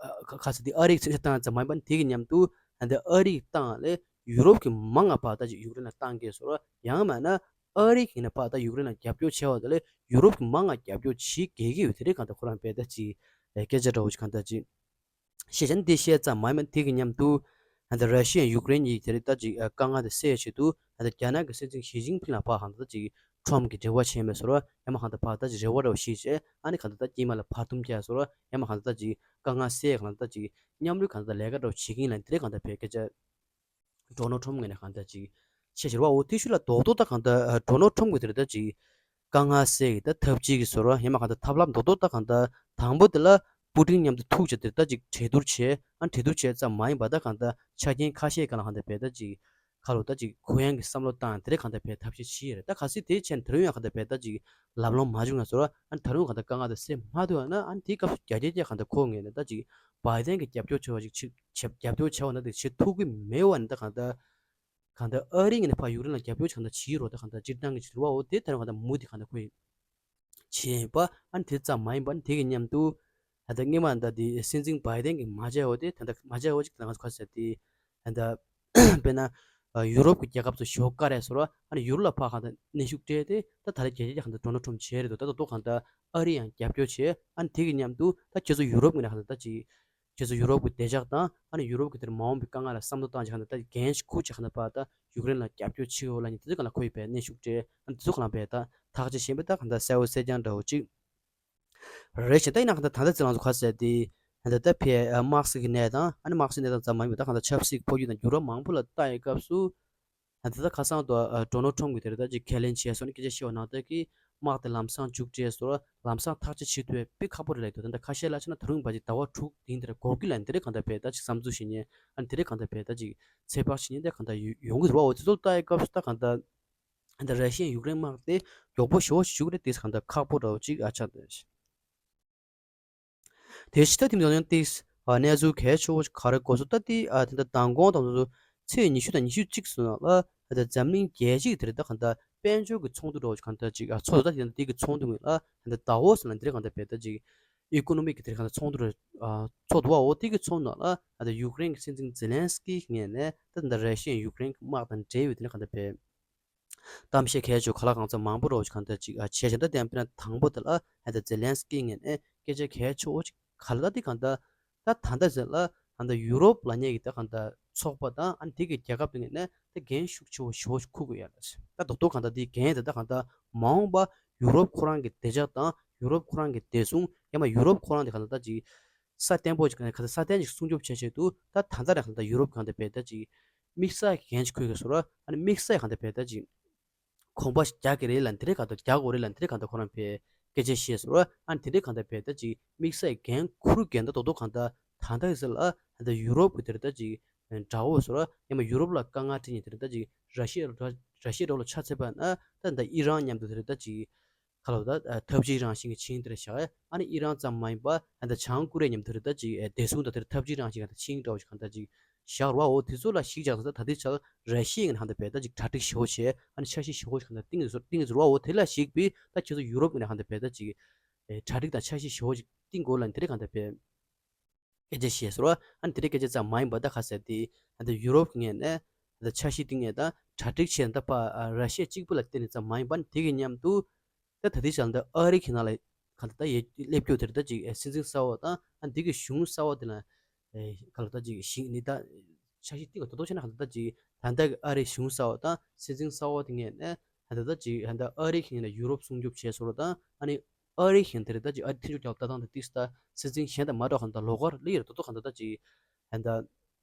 ཨ་ཁ་ཁ་ས་དེ་ཨ་རིའི་མཚོན་ཆ་བཏང་ཙམ་མ་ཡིན་པ་དེ་གི་མཉམ་དུ་ཨ་འདི་ཨ་རིའི་ཏང་ལས་ཡུ་རོབ་ཀྱི་མང་ང་བ་ད་ཅིག་ཡུཀ་རེན་ལ་བཏང་གི་ཟེར་བ། ཡང་མིན་ན་ཨ་རི་གི་ནས་བ་ད་ཡུཀ་རེན་ལ་རྒྱབ་སྐྱོར་བྱས་བ་དེ་ལས་ཡུ་རོབ་ཀྱི་མང་ང་རྒྱབ་སྐྱོར་བྱེད་དགོས་ཀྱི་ཡོད་དེ་རེད་གང་ལྟར་ཁོ་རང་བས་ད་ཅིག་སྐད་ཆ་འདྲ་བོ་ཅིག་གང་ལྟར་ཅིག་བཤད་བྱས་ན་འདི་བཤད་ཙམ་མ་ཡིན་པ་དེ་གི་མཉམ་དུ་ཨ་ད་ར་ཤི་ཡ་ཡུཀ་རེན་གཉིས་དེ་རིང་ད་ཅིག་ཨ་དཀའ་ངལ་དེ་སེལ་ཆེད་དུ་ཨ་ད་རྒྱ་ནག་གི་སྲིད་འཛིན་ཞི་ཅིན་ཕིང་ལ་ཕར་གང་ལྟར་ད་ཅིག་ཁྲོམ་གྱི་འབྲེལ་བ་བྱས་མེད་ཟེར་བ། ཡང་མ་གང་ལྟར་ཕར་ད་ཅིག་རེ་བ་འདྲ་བོ་ཞིག་བྱས། ཨ་ནི་གང་ལྟར་ད་དཀྱིལ་མ་ལ་བར་འདུམ་རྒྱག་ཟེར་བ། ཡང་མ་གང་ལྟར་ད་ཅིག་དཀའ་ངལ་སེལ་གང་ལྟར་ད་ཅིག་མཉམ་རུབ་གང་ལྟར་ལས་ཀ་འདྲ་བོ་བྱེད་ཀྱི་ཡིན་ལ་འདི་རེད་གང་ལྟར་བས་སྐད་ཆ་ཌོ་ནལ་ཊམ་ངོས་ནས་གང་ལྟར་ཅིག་བཤད་ཟེར་བ། འོ་དེ་ཤུལ་ལ་རྡོག་རྡོག་ད་གང་ལྟར་ཨ་ཌོ་ནལ་ཊམ་གྱིས་དེ་རེད་ད་ཅིག་དཀའ་ངལ་སེལ་གྱི་ད་ཐབས་ཇུས་ཀྱི་ཟེར་བ། ཡང་མ་གང་ལྟར་ཐབས་ལམ་རྡོག་རྡོག་ད་གང་ལྟར་དང་པོ་དེ་ལ་པུ་ཏིན་མཉམ་དུ་ཐུག་བྱས་དེ་ད་ཅིག་གྲོས་བསྡུར་བྱས། ཨ་གྲོས་བསྡུར་བྱས་ཙམ་མ་ཡིན་པ་ད་གང་ལྟར་ཆ་རྐྱེན་ཁ་ཤས་སྒང་ལ་གང་ལྟར་བས་ད་ཅིག་ཁ་ལོ་ད་ཅིག་གུ་ཡངས་ཀྱི་བསམ་བློ་བཏང་དེ་རེད་གང་ལྟར་བས་ཐབས་ཤེས་བྱེད་ཡོད་རེད། ད་གལ་སྲིད་དེ་བྱས་ན་དེ་རིང་ཡང་གང་ལྟར་བས་ད་ཅིག་ལམ་ལྷོང་མ་བྱུང་ན་ཟེར་བ། ཨ་ད་རུང་གང་ལྟར་དཀའ་ངལ་དེ་སེལ་མ་ཐུབ་ཡང་ན་ཨ་དེའི་སྐབས་སུ་རྒྱ་སྐྱེད་ཀྱི་གང་ལྟར་ཁོ་ངོས་ནས་ད་ཅིག་བའི་ཏན་གྱི་རྒྱབ་སྐྱོར་བྱེད་པ་ཅིག་བྱེད་རྒྱབ་སྐྱོར་བྱས་པ་ན་དེ་བྱེད་ཐུབ་ཀྱི་མེད་པ་ནི་ད་གང་ལྟར་གང་ལྟར་ཨ་རི་ངོས་ནས་ཕར་ཡུཀ་རེན་ལ་རྒྱབ་སྐྱོར་གང་ལྟར་བྱེད་རོགས་ད་གང་ལྟར་སྤྱིར་བཏང་གི་བྱེད་རོགས། འོ་དེ་ལྟར་གང་ལྟར་མུ་མཐུད་གང་ལྟར་ཁོ་ཡིས་བྱས་ཡིན་པ། ཨ་ནི་དེ་ཙམ་མ་ཡིན་པ་ནི་དེ་གི་མཉམ་དུ་ད་ལྟ་སྔོན་མ་ད་དེ་སྲིད་འཛིན་བའི་ཏན་གྱིས་མ་བྱས་འོ་དེ་ད་ལྟ་མ་བྱས་འོ་ཅིག་ད་ང་ཚོ་ག་ཟེར་དེ་ད་ལྟ་དཔེར་ན་ཡུ་རོབ་ཀྱི་རྒྱལ་ཁབ་ཚོ་ཞོགས་ཀ་རེད་ཟེར་བ། ཨ་ནི་ཡུ་རོབ་ལ་ཕར་གང་ལྟར་གནོན་ཤུགས་སྤྲད་དེ་ད་ད་ལྟ་རྒྱ་སྐྱེད་ཀྱི་གང་ལྟར་ཌོ་ནལ་ཊམ་བྱས་རེད་འདུག་ད་ད་ལྟ་གང་ལྟར་ཨ་རི་ཡང་རྒྱབ་སྐྱོར་བྱས། ཨ་ནི་དེ་གི་མཉམ་དུ་ད་ཁྱེད་ཚོ་ཡུ་རོབ་ངོས་ནས་གང་ལྟར་ད་ཅིག་ཁྱེད་ཚོ་ཡུ་རོབ་ཀྱི་བདེ་འཇགས་དང་ཨ་ནི་ཡུ་རོབ་ཀྱི་དེར་མ་འོངས་པའི་དཀའ་ངལ་ལ་བསམ་བློ་བཏང་བྱས་གང་ལྟར་ད་འགན་ཞིག་འཁུར་བྱས་གང་ལྟར་ཕར་ད་ཡུཀ་རེན་ལ་རྒྱབ་སྐྱོར་བྱེད་དགོས་ལབ་མཁན་དེ་ཚོ་གང་ལ་ཁོ་ཡིས་བས་གནོན་ཤུགས་སྤྲད། ཨ་ནི་དེ་ཚོ་གང་ལ་བས་ད་ཐག་གཅོད་བྱས་པ་ད་གང་ལྟར་གསལ་བོ་གསལ་རྐྱང་འདྲ་བོ་ཅིག་རེད་ཤག་ད་ཡིན་ན་གང་ལྟར་ད་ལྟ་ཚེ་རིང་ཚོ་ག་ཟེར་དེ་གང་ལྟར་ད་ཕའི་དམག་སྲིད་ཀྱི་གནས་སྟངས། ཨ་ནི་དམག་སྲིད་གནས་སྟངས་ཙམ་མ་ཡིན་པར་ད་གང་ལྟར་ཆབ་སྲིད་འཕོ་འགྱུར་དང་འགྱུར་བ་མང་པོ་ལ་ལྟ་ཡི་སྐབས་སུ། ད་ལྟ་ཁ་སང་དུ་ཨ་ཌོ་ནལ་ཊམ་གྱིས་དེ་རིང་ད་ཅིག་ཁས་ལེན་བྱས་སོང་ནས་སྐད་ཆ་བཤད་པ་ནང་ལྟར་གྱི་དམག་དེ་ལམ་སང་མཇུག་སྒྲིལ་སོང་། ལམ་སང་ཐག་གཅོད་བྱེད་ཐུབ་པའི་དཔེ་ཁག་པོ་རེད་ལབ་འདུག་ད་ལྟ་ཁ་ཤས་ལ་ཆ་ན་ད་རུང་ཕལ་ཆེར་ཟླ་བ་དྲུག་དེ་འདིར་འགོར་གྱི་ལ་འདི་རེད་གང་ལྟར་བས་ད་ཅིག་བསམ་ཚུལ་བཤད་མཁན། ཨ་འདི་རེད་གང་ལྟར་བས་ད་ཅིག་ཚོད་དཔག་བྱེད་མཁན་དེ་གང་ལྟར་ཡོ་ཡོང་གི་རེད་བ། འོ་དེ་ཚོ་ལ་ལྟ་ཡི་སྐབས་སུ་ད་གང་ལྟར་ད་ར་ཤི་ཡ་ཡུཀ་རེན་དམག་དེ་མགྱོགས་པོ་ཞེ་པོ་ཞིག་འཇུག་རེད། དེ་གང་ལྟར་ཁག་པོ་འདྲ་བོ་ཅིག་ཨ་ཆགས་འདུག་དེ་ཕྱི་ད་དེ་མི་ཡང་ཏིས་གནས་ཚུལ་གལ་ཆེ་བོ་ཞིག་ག་རེ་གོ་སོང་ད་དེ་ཨ་དེ་འདྲ་མདང་དགོང་དང་དུ་ཚེས་ཉི་ཤུ་དང་ཉི་ཤུ་གཅིག་སོང་ལ་ཨ་ད་འཛམ་གླིང་རྒྱལ་སྤྱི་གི་དེ་རེད་ད་གང་ལྟར་དཔལ་འབྱོར་གྱི་ཚོགས་འདུ་འདྲ་བོ་ཞིག་གང་ལྟར་ཅིག་ཨ་ཚོགས་འདུག་ད་དེ་འདྲ་དེ་གི་ཚོགས་འདུ་ངོས་ལ་ཨ་ད་ཌ་ཝོ་སི་ལ་འདི་རེད་གང་ལྟར་བས་ད་ཅིག་ཨི་ཀོ་ནོ་མི་གི་དེ་རེད་གང་ལྟར་ཚོགས་འདུ་རེད་ཨ་ཚོགས་འདུག་བ། འོ་དེ་གི་ཚོགས་ནང་ལ་ཨ་ད་ཡུཀ་རེན་གྱི་སྲིད་འཛིན་ཛེ་ལན་སི་ཀི་ངོས་ནས་ད་ད་ར་ཤི་ཡ་ཡུཀ་རེན་གྱི་དམག་དང་འབྲེལ་བའི་དེ་ནས་གང་ལྟར་བས། གཏམ་བཤད་གལ་ཆེ་བོ་ག་ལ་གང་འཚམ་མང་པོ་རོགས་ཀྱི་གང་ལྟར་ཅིག་ཨ་བྱས་ཤིང་ད་དེ་དཔེར་ན་དང་པོ་དེ་ལ་ཨ་ད་ཛེ་ལན་སི་ཀི་ངོས་ནས་སྐད་ཆ་གལ་ཆེ་བོ་ཅིག་ག་ལ་ད་དེ་གང་ལྟར་ད་ད་ལྟ་ཟེར་ལ་གང་ལྟར་ཡུ་རོབ་ལབ་མཁན་གྱི་ད་གང་ལྟར་ཚོགས་པ་དང་ཨ་ནི་དེ་གི་རྒྱལ་ཁབ་དེ་ངོས་ནས་ད་འགན་ཤུགས་ཆེ་བོ་ཞེ་བོ་ཞིག་འཁུར་དགོས་ཡ་ལ་ད་རྡོག་རྡོག་གང་ལྟར་དེའི་འགན་དེ་ད་གང་ལྟར་མ་འོངས་པ་ ཡུ་རོབ་ཁོ་རང་གི་བདེ་འཇགས་དང་ཡུ་རོབ་ཁོ་རང་གི་བདེ་སྲུང་ཡང་མ་ཡུ་རོབ་ཁོ་རང་དེ་གང་ལྟར་ད་ཅིག་ས་བརྟན་པོ་ཅིག་གང་ལྟར་ས་བརྟན་ཅིག་སྲུང་སྐྱོབ་བྱེད་ཆེད་དུ་ད་ད་ལྟ་རང་གང་ལྟར་ཡུ་རོབ་གང་ལྟར་བས་ད་ཅིག་དམིགས་བསལ་འགན་ཅིག་འཁུར་གི་སོ་ར། ཨ་ནི་དམིགས་བསལ་གང་ལྟར་བས་ད་ཅིག་གོམ་པ་རྒྱག་གི་རེད་ལ་འདི་རེད་གང་ལྟར་རྒྱག་དགོས་རེད་ལ་འདི་རེད་གང་ལྟར་ཁོ་རང་བས་སྐད་ཆ་བཤད་སོ་ར། ཨ་ནི་དེ་འདྲའི་གང་ལྟར་བས་ད་ཅིག་དམིགས་བསལ་འགན་འཁུར་འགན་ད་རྡོག་རྡོག་གང་ལྟར་ད་ལྟ་གི་ཟེར་ལ་ད་ལྟ་ཡུ་རོབ་གི་དེ་རེད་ད་ཅིག་དགྲ་བོ་སོ་ར། ཡང་མ་ཡུ་རོབ་ལ་དཀའ་ངལ་འཕྲད་མཁན་དེ་རེད་ད་ཅིག་ར་ཤི་ཡ་ར་ཤི་ཡ་འགྲོ་ལ་ཆ་ཚད་པ་ན་ད་ད་ཨི་རན་མཉམ་དུ་དེ་རེད་ད་ཅིག་ག་ལ་ད་འཐབ་ཇུས་རང་བཞིན་གྱི་ཆིངས་དེར་བཞག་ཨ་ནི་ཨི་རན་ཙམ་མ་ཡིན་པ་ད་ལྟ་བྱང་ཀོ་རི་ཡ་མཉམ་དུ་རེད་ད་ཅིག་བདེ་སྲུང་དང་དེར་འཐབ་ཇུས་རང་བཞིན་གྱི་ཆིངས་འདྲ་བོ་ཞིག་གང་ལྟར་ཅིག་བཞག་ར་བའོ། དེ་ཚོ་ལ་གཞིགས་བཞག་ད་ད་ལྟའི་ཆར་ར་ཤི་ཡའི་ངོས་ནས་གང་ལྟར་བས་ད་ཅིག་གྲ་སྒྲིག་ཞེ་པོ་བྱས་ཨ་ནི་འཆར་གཞི་ཞེ་པོ་ཞིག་གང་ལྟར་བཏིང་ཡོད་བཏིང་ཡོད་ར་བའོ། དེ་ལ་གཞིགས་པའི་ད་ཁྱེད་ཚོ་ཡུ་རོབ་ངོས་ནས་གང་ལྟར་བས་ད་ཅིག་གྲ་སྒྲིག་དང་འཆར་གཞི་ཞེ་པོ་ཞིག་བཏིང་དགོས་ལ་དེ་རེད་གང་ལྟར་བས་སྐད་ཆ་བཤད་སོང་ར། ཨ་ནི་དེ་རིང་སྐད་ཆ་ཙམ་མ་ཡིན་པ་ད་ག་ཟེར་ཏེ་ཨ་ད་ཡུ་རོབ་ངོས་ནས་ཨ་ད་འཆར་གཞི་བཏིང་ངེས་ད་གྲ་སྒྲིག་བྱས་ད་ཕ་ཨ་ར་ཤི་ཡ་གཅིག་པུ་ལ་བརྟེན་ནས་ཙམ་མ་ཡིན་པ་ཨ་ནི་དེ་གི་མཉམ་དུ་ད་ད་ལྟའི་ཆར་ད་ཨ་རི་གི་ནང་ལ་ག་ད་ད་ཡེ་སླེབས་རྒྱུ་དེ་རེད་ད་ཅིག་ཨེ་སྲིད་འཛིན་གསར་པ་དང་ཨ་འདི་གི་གཞུང་གསར་པ་དེ་ལ་ཨེ་ག་ལ་ད་ཅིག་ཞིག་ནི་ད་འཆར་གཞི་བཏིང་བ་ད་དོ་བྱས་ན་ག་ད་ད་ཅིག་ད་ལྟ་གི་ཨ་རི་གཞུང་གསར་པ་དང་སྲིད་འཛིན་གསར་པ་དེ་ངོས་ནས་ད་ད་ད་ཅིག་ད་ཨ་རི་གི་ངོས་ནས་ཡུ་རོབ་སྲུང་སྐྱོབ་བྱས་སོང་ར་དང་ཨ་ནི། ཨ་རི་གཞུང་དེ་རེད་ད་ཅིག་ཨ་རི་མཐུན་ཕྱོགས་རྒྱལ་ཁབ་ལྟ་སྟངས་དེ་ཏིས་ད་སྲིད་འཛིན་གཞན་དང་མ་འདྲ་གང་ལྟར་ལོགས་ཀར་སླེབས་ཡོད་རེད་ད་དོ་གང་ལྟར་ད་ཅིག་ཨ་ད་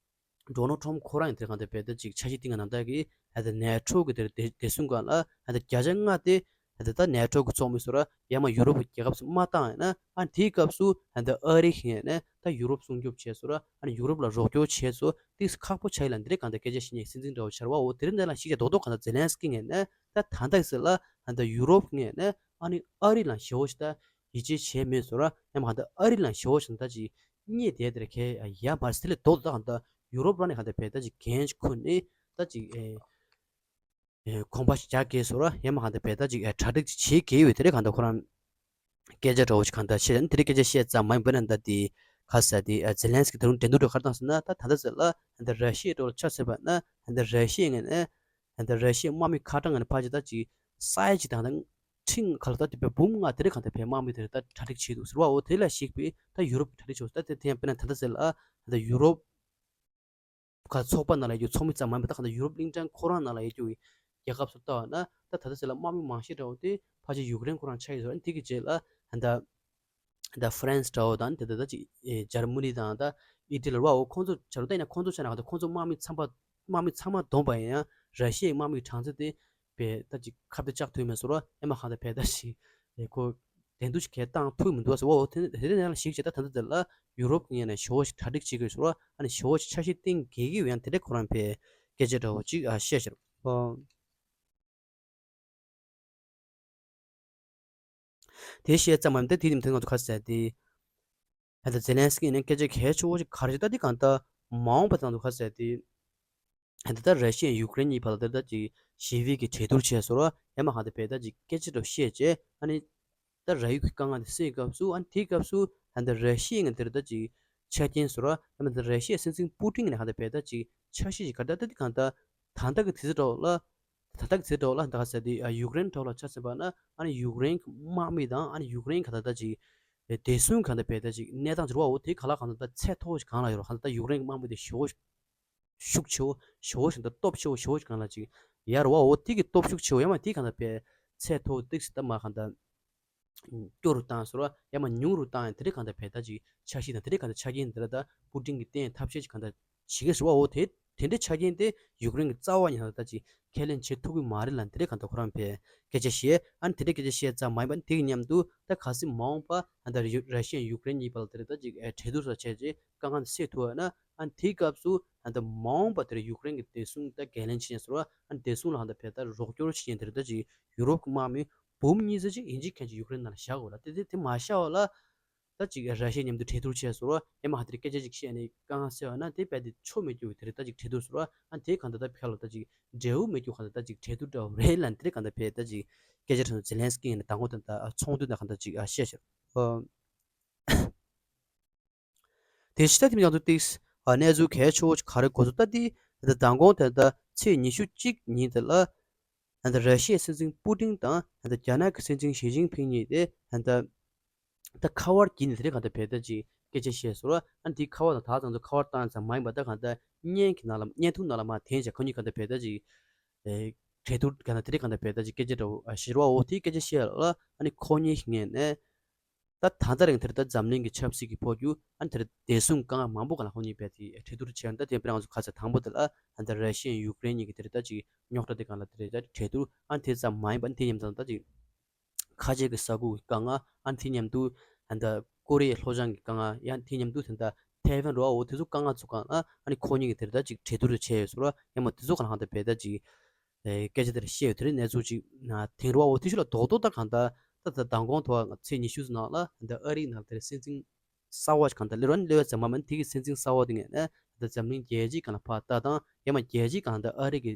ཌོ་ནལ་ཊམ་ཁོ་རང་ཡང་དེ་གང་ལྟར་བས་ད་ཅིག་འཆར་གཞི་བཏིང་ག་ནང་ལྟར་གི་ཨ་ད་ནེ་ཊོ་གི་དེར་བདེ་བདེ་སྲུང་སྒང་ལ་ཨ་ད་བརྒྱ་ཆ་ལྔ་དེ་ཨ་ད་ད་ནེ་ཊོ་གི་ཚོགས་མི་ཚོ་ར་ཡང་མ་ཡུ་རོབ་ཀྱི་རྒྱལ་ཁབ་ཚོ་མ་བཏང་ཡང་ན་ཨ་དེའི་སྐབས་སུ་ཨ་ད་ཨ་རི་གཞུང་ནས་ད་ཡུ་རོབ་སྲུང་སྐྱོབ་བྱས་སོ་ར་ཨ་ནི་ཡུ་རོབ་ལ་རོགས་སྐྱོར་བྱས་སོ་ཏིས་ཁག་པོ་ཆགས་ཡིན་ལ་འདི་རེད་གང་ལྟར་སྐད་ཆ་བཤད་མཁན་སྲིད་འཛིན་འདྲ་བོ་ཆགས་ར་བའོ། དེ་རིང་འདི་ལ་ཞིག་ཀྱང་རྡོག་རྡོག་གང་ལྟར་ཛེ་ལན་སི་ཀི་ངོས་ནས་ད་ད་ལྟ་ཟེར་ལ་ཨ་ད་ཡུ་རོབ་ངོས་ནས། ཨ་ནི་ཨ་རི་ལ་ཞེ་པོ་ཞིག་ད་ཡིད་ཆེས་བྱས་མེད་སོང་ར། ཡང་མ་ད་ཨ་རི་ལ་ཞེ་པོ་ཞིག་ད་ཅིག་རྙེད་བསྡད་དེར་ཁེ་ཡ་མ་སི་ལེ་དོ་ད་གང་ད་ཡུ་རོབ་ར་ནས་གང་ད་བས་ད་ཅིག་འགན་ཅིག་ཁུར་ནས་ད་ཅིག་ཨེ་ཨེ་གོམ་པ་ཞིག་རྒྱག་གེ་སོང་ར། ཡང་མ་གང་ད་བས་ད་ཅིག་ཨེ་གྲ་སྒྲིག་ཅིག་བྱེད་གེ་ཡོད་དེ་རེད་གང་ད་ཁོ་རང་སྐད་ཆ་འདྲ་བོ་ཞིག་གང་ད་བཤད་ཨ་ནི་དེ་རིང་སྐད་ཆ་བཤད་ཙམ་མ་ཡིན་པ་ན་ད་དེ་ག་ས་དེ་ཨ་ཛེ་ལན་སི་ཀི་ད་རུང་འགྲན་བསྡུར་འགྲོ་གར་བཏང་སོང་ན་ད་ད་ད་ཟེར་ལ་ད་ར་ཤི་ཡའི་འགྲོ་ལ་ཆ་ཟེར་བ་ན་ད་ར་ཤི་ཡ་ངོས་ནས་ད་ར་ཤི་ཡའི་དམག་མི་ཁ་གྲངས་ངོས་ནས་ཕལ་ཆེར་ད་ཅིག་ས་ཡ་གཅིག་དང་ད། ཁྲིང་ག་ལ་ད་དེ་བས་འབུམ་ལྔ་དེ་རེ་གང་ད་བས་དམག་མི་དེ་རེ་ད་གྲ་སྒྲིག་བྱེད་འདུག་ཟེར་བའོ། དེ་ལ་གཞིགས་པའི་ད་ཡུ་རོབ་གྲ་སྒྲིག་ཆོག་ད་དེ་དེ་ཡང་དཔེར་ན་ད་ལྟ་ཟེར་ལ་ད་ཡུ་རོབ་ག་ཚོགས་པ་ནང་ལ་ཡོད་རྒྱུ་ཚོགས་མི་ཙམ་མ་ཡིན་པ་ད་གང་ད་ཡུ་རོབ་གླིང་ཕྲན་ཁོ་རང་ནང་ལ་ཡོད་རྒྱུ་རྒྱལ་ཁབ་ཚོ་ལྟ་བ་ན་ད་ད་ལྟ་ཟེར་ལ་དམག་མི་མང་ཤས་འདྲ་བོ་དེ་ཕལ་ཆེར་ཡུཀ་རེན་ཁོ་རང་ཆགས་ཡོད་ཟེར་བ་དེ་གི་རྗེས་ལ་ད་ད་ཧྥ་རན་སི་འདྲ་བོ་དང་དེ་ད་ད་ཅིག་འཇར་མ་ནི་དང་ད་ཨི་ཊ་ལི་བའོ། ཁོང་ཚོ་བྱ་རུ་ད་ཡིན་ན་ཁོང་ཚོ་ཆ་ན་གང་ད་ཁོང་ཚོ་དམག་མི་ཚང་པ་དམག་མི་ཚང་མ་བསྡོམས་པ་ཡིན་ཡང་ར་ཤི་ཡའི་དམག་མིའི་གྲངས་ཚད་དེ། བས་ད་ཅིག་ཁ་གཏད་བཅག་ཐུབ་མེད་སོ་ར། ཨེ་མ་གང་ལྟར་བས་ད་ཞིག་ཨེ་ཁོ་དེ་འདུ་ཞིག་གས་བཏང་ཐུབ་མི་འདུག་ཟེར་བ། འོ་དེ་དེ་ནས་ལ་ཞིག་བྱས་ད་ད་ལྟ་དེ་ལ་ཡུ་རོབ་ངོས་ནས་ཞེ་པོ་ཞིག་གྲ་སྒྲིག་བྱེད་དགོས་སོ་ར། ཨ་ནི་ཞེ་པོ་ཞིག་འཆར་གཞི་བཏིང་དགོས་ཀྱི་ཡོད་ཡང་དེ་འདྲ་ཁོ་རང་བས་སྐད་ཆ་འདྲ་བོ་ཅིག་ཨ་བཤད་ཤར། ཨོ། དེ་བཤད་ཙམ་མ་ཡིན་ད་དེ་དེ་མཐུན་ང་ཚོ་ཁ་ཟེར་ཏེ། ད་ལྟ་ཛེ་ལན་སི་ཀི་ནས་སྐད་ཆ་གལ་ཆེ་བོ་ཞིག་ག་རེ་ཞིག་ད་དེ་གང་ལྟར་མ་འོངས་པ་དང་དུ་ཁ་ཟེར་ཏེ། ད་ལྟ་ར་ཤི་ཡ་ཡུཀ་རེན་གཉིས་བར་ལ་ད་ལྟ་ཅིག་ཞི་བའི་གི་གྲོས་བསྡུར་བྱས་སོང་ར། ཡང་མ་གང་ལྟར་བས་ད་ཅིག་སྐད་ཆ་འདྲ་བཤད་བྱས་ཨ་ནི། ད་ར་ཡུག་གི་དཀའ་ངལ་དེ་སེལ་སྐབས་སུ་ཨ་ནི་དེའི་སྐབས་སུ་ད་ལྟ་ར་ཤི་ཡ་ངས་དེར་ད་ཅིག་ཆ་རྐྱེན་སོང་ར། ཡང་མ་ད་ར་ཤི་ཡའི་སྲིད་འཛིན་པུ་ཏིན་ནས་གང་ལྟར་བས་ད་ཅིག་འཆར་གཞི་ཞིག་ག་ད་ད་དེ་གང་ལྟར་ད་ལྟ་གི་དུས་ཚོད་འདྲ་བོ་ལ། ད་ལྟ་གི་དུས་ཚོད་འདྲ་བོ་ལ་ད་ག་ཟེར་དེ་ཡུཀ་རེན་འདྲ་བོ་ལ་ཆ་མཚོན་པ་ན་ཨ་ནི་ཡུཀ་རེན་གི་དམག་མི་དང་ཨ་ནི་ཡུཀ་རེན་ག་ད་ད་ཅིག་བདེ་སྲུང་གང་ལྟར་བས་ད་ཅིག་གནས་སྟངས་ཅིག་རེད་བ། འོ་དེ་ག་ལ་གང་ལྟར་ད་ཚད་མཐོ་བོ་ཞིག་གང་ལ་ཡོད་རེད། གང་ལྟར་ད་ཡུཀ་རེན་གི་དམག་མི་དེ་ཞེ་པོ་ཤུགས་ཆེ་བོ་ཞེ་པོ་ཞིག་ད་སྟོབས་ཆེ་བོ་ཞེ་པོ་ཞིག་གང་ལ་ཅིག་ཡར་བ། འོ་དེ་གི་སྟོབས་ཤུགས་ཆེ་བོ་ཡང་མ་དེ་གང་ལྟར་བས་ཚད་མཐོ་བོ་ཏིག་སི་ད་མ་གང་ལྟར་སྐྱོ་རུ་བཏང་སོང་ར། ཡང་མ་ཉུང་རུ་བཏང་ཡང་དེ་འདྲའི་གང་ལྟར་བས་ད་ཅིག་འཆར་གཞི་དང་དེ་འདྲའི་གང་ལྟར་ཆ་རྐྱེན་དེ་ལ་ད་པུ་ཏིན་གྱིས་བསྟན་ཐབས་ཤེས་ཅིག་གང་ལྟར་བྱེད་ཀྱི་རེད་བ། འོ་དེ་དེ་འདྲའི་ཆ་རྐྱེན་དེ་ཡུཀ་རེན་གྱི་རྩ་བ་ཉིད་ནས་ད་ཅིག་ཁས་ལེན་བྱེད་ཐུབ་ཀྱི་མ་རེད་ལ་འདི་འདྲའི་གང་ལྟར་ཁོ་རང་བས་སྐད་ཆ་བཤད། ཨ་ནི་དེ་འདྲའི་སྐད་ཆ་བཤད་ཙམ་མ་ཡིན་པ་དེ་གི་མཉམ་དུ་ད་གལ་སྲིད་མ་འོངས་པ་ད་ལྟ་ར་ཤི་ཡ་ཡུཀ་རེན་གཉིས་བར་ལ་དེ་རེད་ད་ཅིག་གྲོས་བསྡུར་སོགས་བྱས་རྗེས་དཀའ་ངལ་དེ་སེལ་ཐུབ་པ་ན། ཨ་ནི་དེའི་སྐབས་སུ་ད་ལྟ་མ་འོངས་པ་དེར་ཡུཀ་རེན་གྱི་བདེ་སྲུང་ད་འགན་ལེན་བྱེད་ཉན་ཟེར་བ། ཨ་ནི་བདེ་སྲུང་ལ་ཧ་ད་བས་ད་རོགས་སྐྱོར་བྱེད་ཉན་དེ་རེད་ད་ཅིག་ཡུ་རོབ་ཀྱི་དམག་མི་འབུམ་གཉིས་ཙམ་ཅིག་ཡིན་གཅིག་མཁན་ཅིག་ཡུཀ་རེན་ནང་ལ་བཞག་དགོས་ལ། དེ་དེ་དེ་མ་བཞག་པ་ལ་ད་ཅིག་ར་ཤི་ཡ་མཉམ་དུ་གྲོས་བསྡུར་བྱས་ཟེར་བ། ཡང་མ་ཧ་དེར་སྐད་ཆ་ཅིག་བཤད་ནས་དཀའ་ངལ་སེལ་བ་ན་དེ་བས་དེ་ཆོ་མེད་རྒྱུ་དེ་རེད་ད་ཅིག་གྲོས་བསྡུར་ཟེར་བ། ཨ་ནི་དེ་གང་ལྟར་ད་ཕལ་ལ་ད་ཅིག་འབྲས་བུ་མེད་རྒྱུ་གང་ལྟར་ད་ཅིག་གྲོས་བསྡུར་འདྲ་བོ་རེད་ལ་འདི་རེད་གང་ལྟར་བས་ད་ཅིག་སྐད་ཆ་དྲང་ཛེ་ལན་སི་ཀི་ཡིན་ན་དང་པོ་དེ་ད་ཚོགས་འདུ་ནང་གང་ལྟར་ཅིག་ཨ་བཤད་ཤག་དེ་ཕྱི་ད་དེ་ཡང་དུ་ཏིགས་ཨ་གནས་ཚུལ་གལ་ཆེ་བོ་ག་རེ་གོ་ཚུལ་ལྟ་དེ་ད་མདང་དགོང་དེ་ད་ཚེས་ཉི་ཤུ་གཅིག་ཉིན་དེ་ལ་ད་ར་ཤི་ཡའི་སྲིད་འཛིན་པུ་ཏིན་དང་ད་རྒྱ་ནག་གི་སྲིད་འཛིན་ཞི་ཅིན་ཕིང་གཉིས་དེ་ད་ད་ཁ་པར་བརྒྱུད་ནས་དེ་རིང་གང་ལྟར་བས་ད་ཅིག་སྐད་ཆ་བཤད་སོང་ར། ཨ་ནི་དེ་ཁ་པར་དང་ད་ཚང་ཚོ་ཁ་པར་བཏང་ཙམ་མ་ཡིན་པ་ད་གང་ལྟར་བརྙན་གྱི་ནང་ལ་བརྙན་ཐུང་ནང་ལ་མར་འཐེན་བྱས་ཁོ་གཉིས་གང་ལྟར་བས་ད་ཅིག་ཨེ་ གྲོས་བསྡུར་ག་ན་དེ་རིགས་གང་ལྟར་བས་ད་ཅིག་སྐད་ཆ་འདྲ་བོ་ཨ་ཞིག་རེད་བ། འོ་དེའི་སྐད་ཆ་བཤད་ཡ་ལ་ཨ་ནི་ཁོ་གཉིས་ངས་ནས་ད་ད་ལྟ་རིང་དེར་ད་འཛམ་གླིང་གི་ཆབ་སྲིད་ཀྱི་འཕོ་འགྱུར་ཨ་ནི་དེར་བདེ་སྲུང་དཀའ་ངལ་མང་པོ་གང་ལ་ཁོ་གཉིས་བས་དེ་གྲོས་བསྡུར་བྱས་ན། ད་དེ་པེ་རང་ཚོ་ཁ་ཚ་དང་པོ་དེ་ལ་ཨ་ད་ར་ཤི་ཡ་ཡུཀ་རེན་གཉིས་ཀྱི་དེར་ད་ཅིག་རྙོག་དྲ་དེ་གང་ལ་དེར་ད་གྲོས་བསྡུར་ཨ་ནི་དེ་ཙམ་མ་ཡིན་པ་ཨ་ནི་དེ་མཉམ་དང་ད་ཅིག་ཁ་ཆེ་གི་ས་ཁུལ་གྱི་དཀའ་ངལ་ཨ་ནི་དེ་མཉམ་དུ་ཨ་ད་ཀོ་རི་ཡའི་ལྷོ་བྱང་གི་དཀའ་ངལ་ཡང་དེ་མཉམ་དུ་དེ་ད་ཐའེ་ཝན་རོ་ཨ་འོ་དེ་ཚོ་དཀའ་ངལ་ཚོ་གང་ལ་ཨ་ནི་ཁོ་གཉིས་ཀྱི་དེར་ད་ཅིག་གྲོས་བསྡུར་བྱས་ཡོད་ཟེར་བ་ཡང་མ་དེ་ཚོ་གང་ལ་གང་ལྟར་བས་ད་ཅིག་སྐད་ཆ་དེར་བཤད་ཡོད་དེ་རིང་གནས་ཚུལ་ཅིག་དེང་རོ་ཨ་འོ་དེ་ཤུ་ལ་རྡོག་རྡོག་ད་གང་ལྟར་ད་ད་མདང་དགོང་ཐོག་ཚེས་ཉི་ཤུ་ནང་ལ་ད་ཨ་རིའི་ནང་དེར་སྲིད་འཛིན་གསར་བ་ཞིག་གང་ལྟར་སླེབས་རོ་ཨ་ནི་སླེབས་ཡ་ཙམ་མ་མ་ནི་དེ་གི་སྲིད་འཛིན་གསར་བ་དེ་ངས་ནས་ད་འཛམ་གླིང་རྒྱལ་སྤྱིའི་སྒང་ལ་ཕར་ལྟ་དང་ཡང་མ་རྒྱལ་སྤྱིའི་སྒང་ལ་ད་ཨ་རི་གི་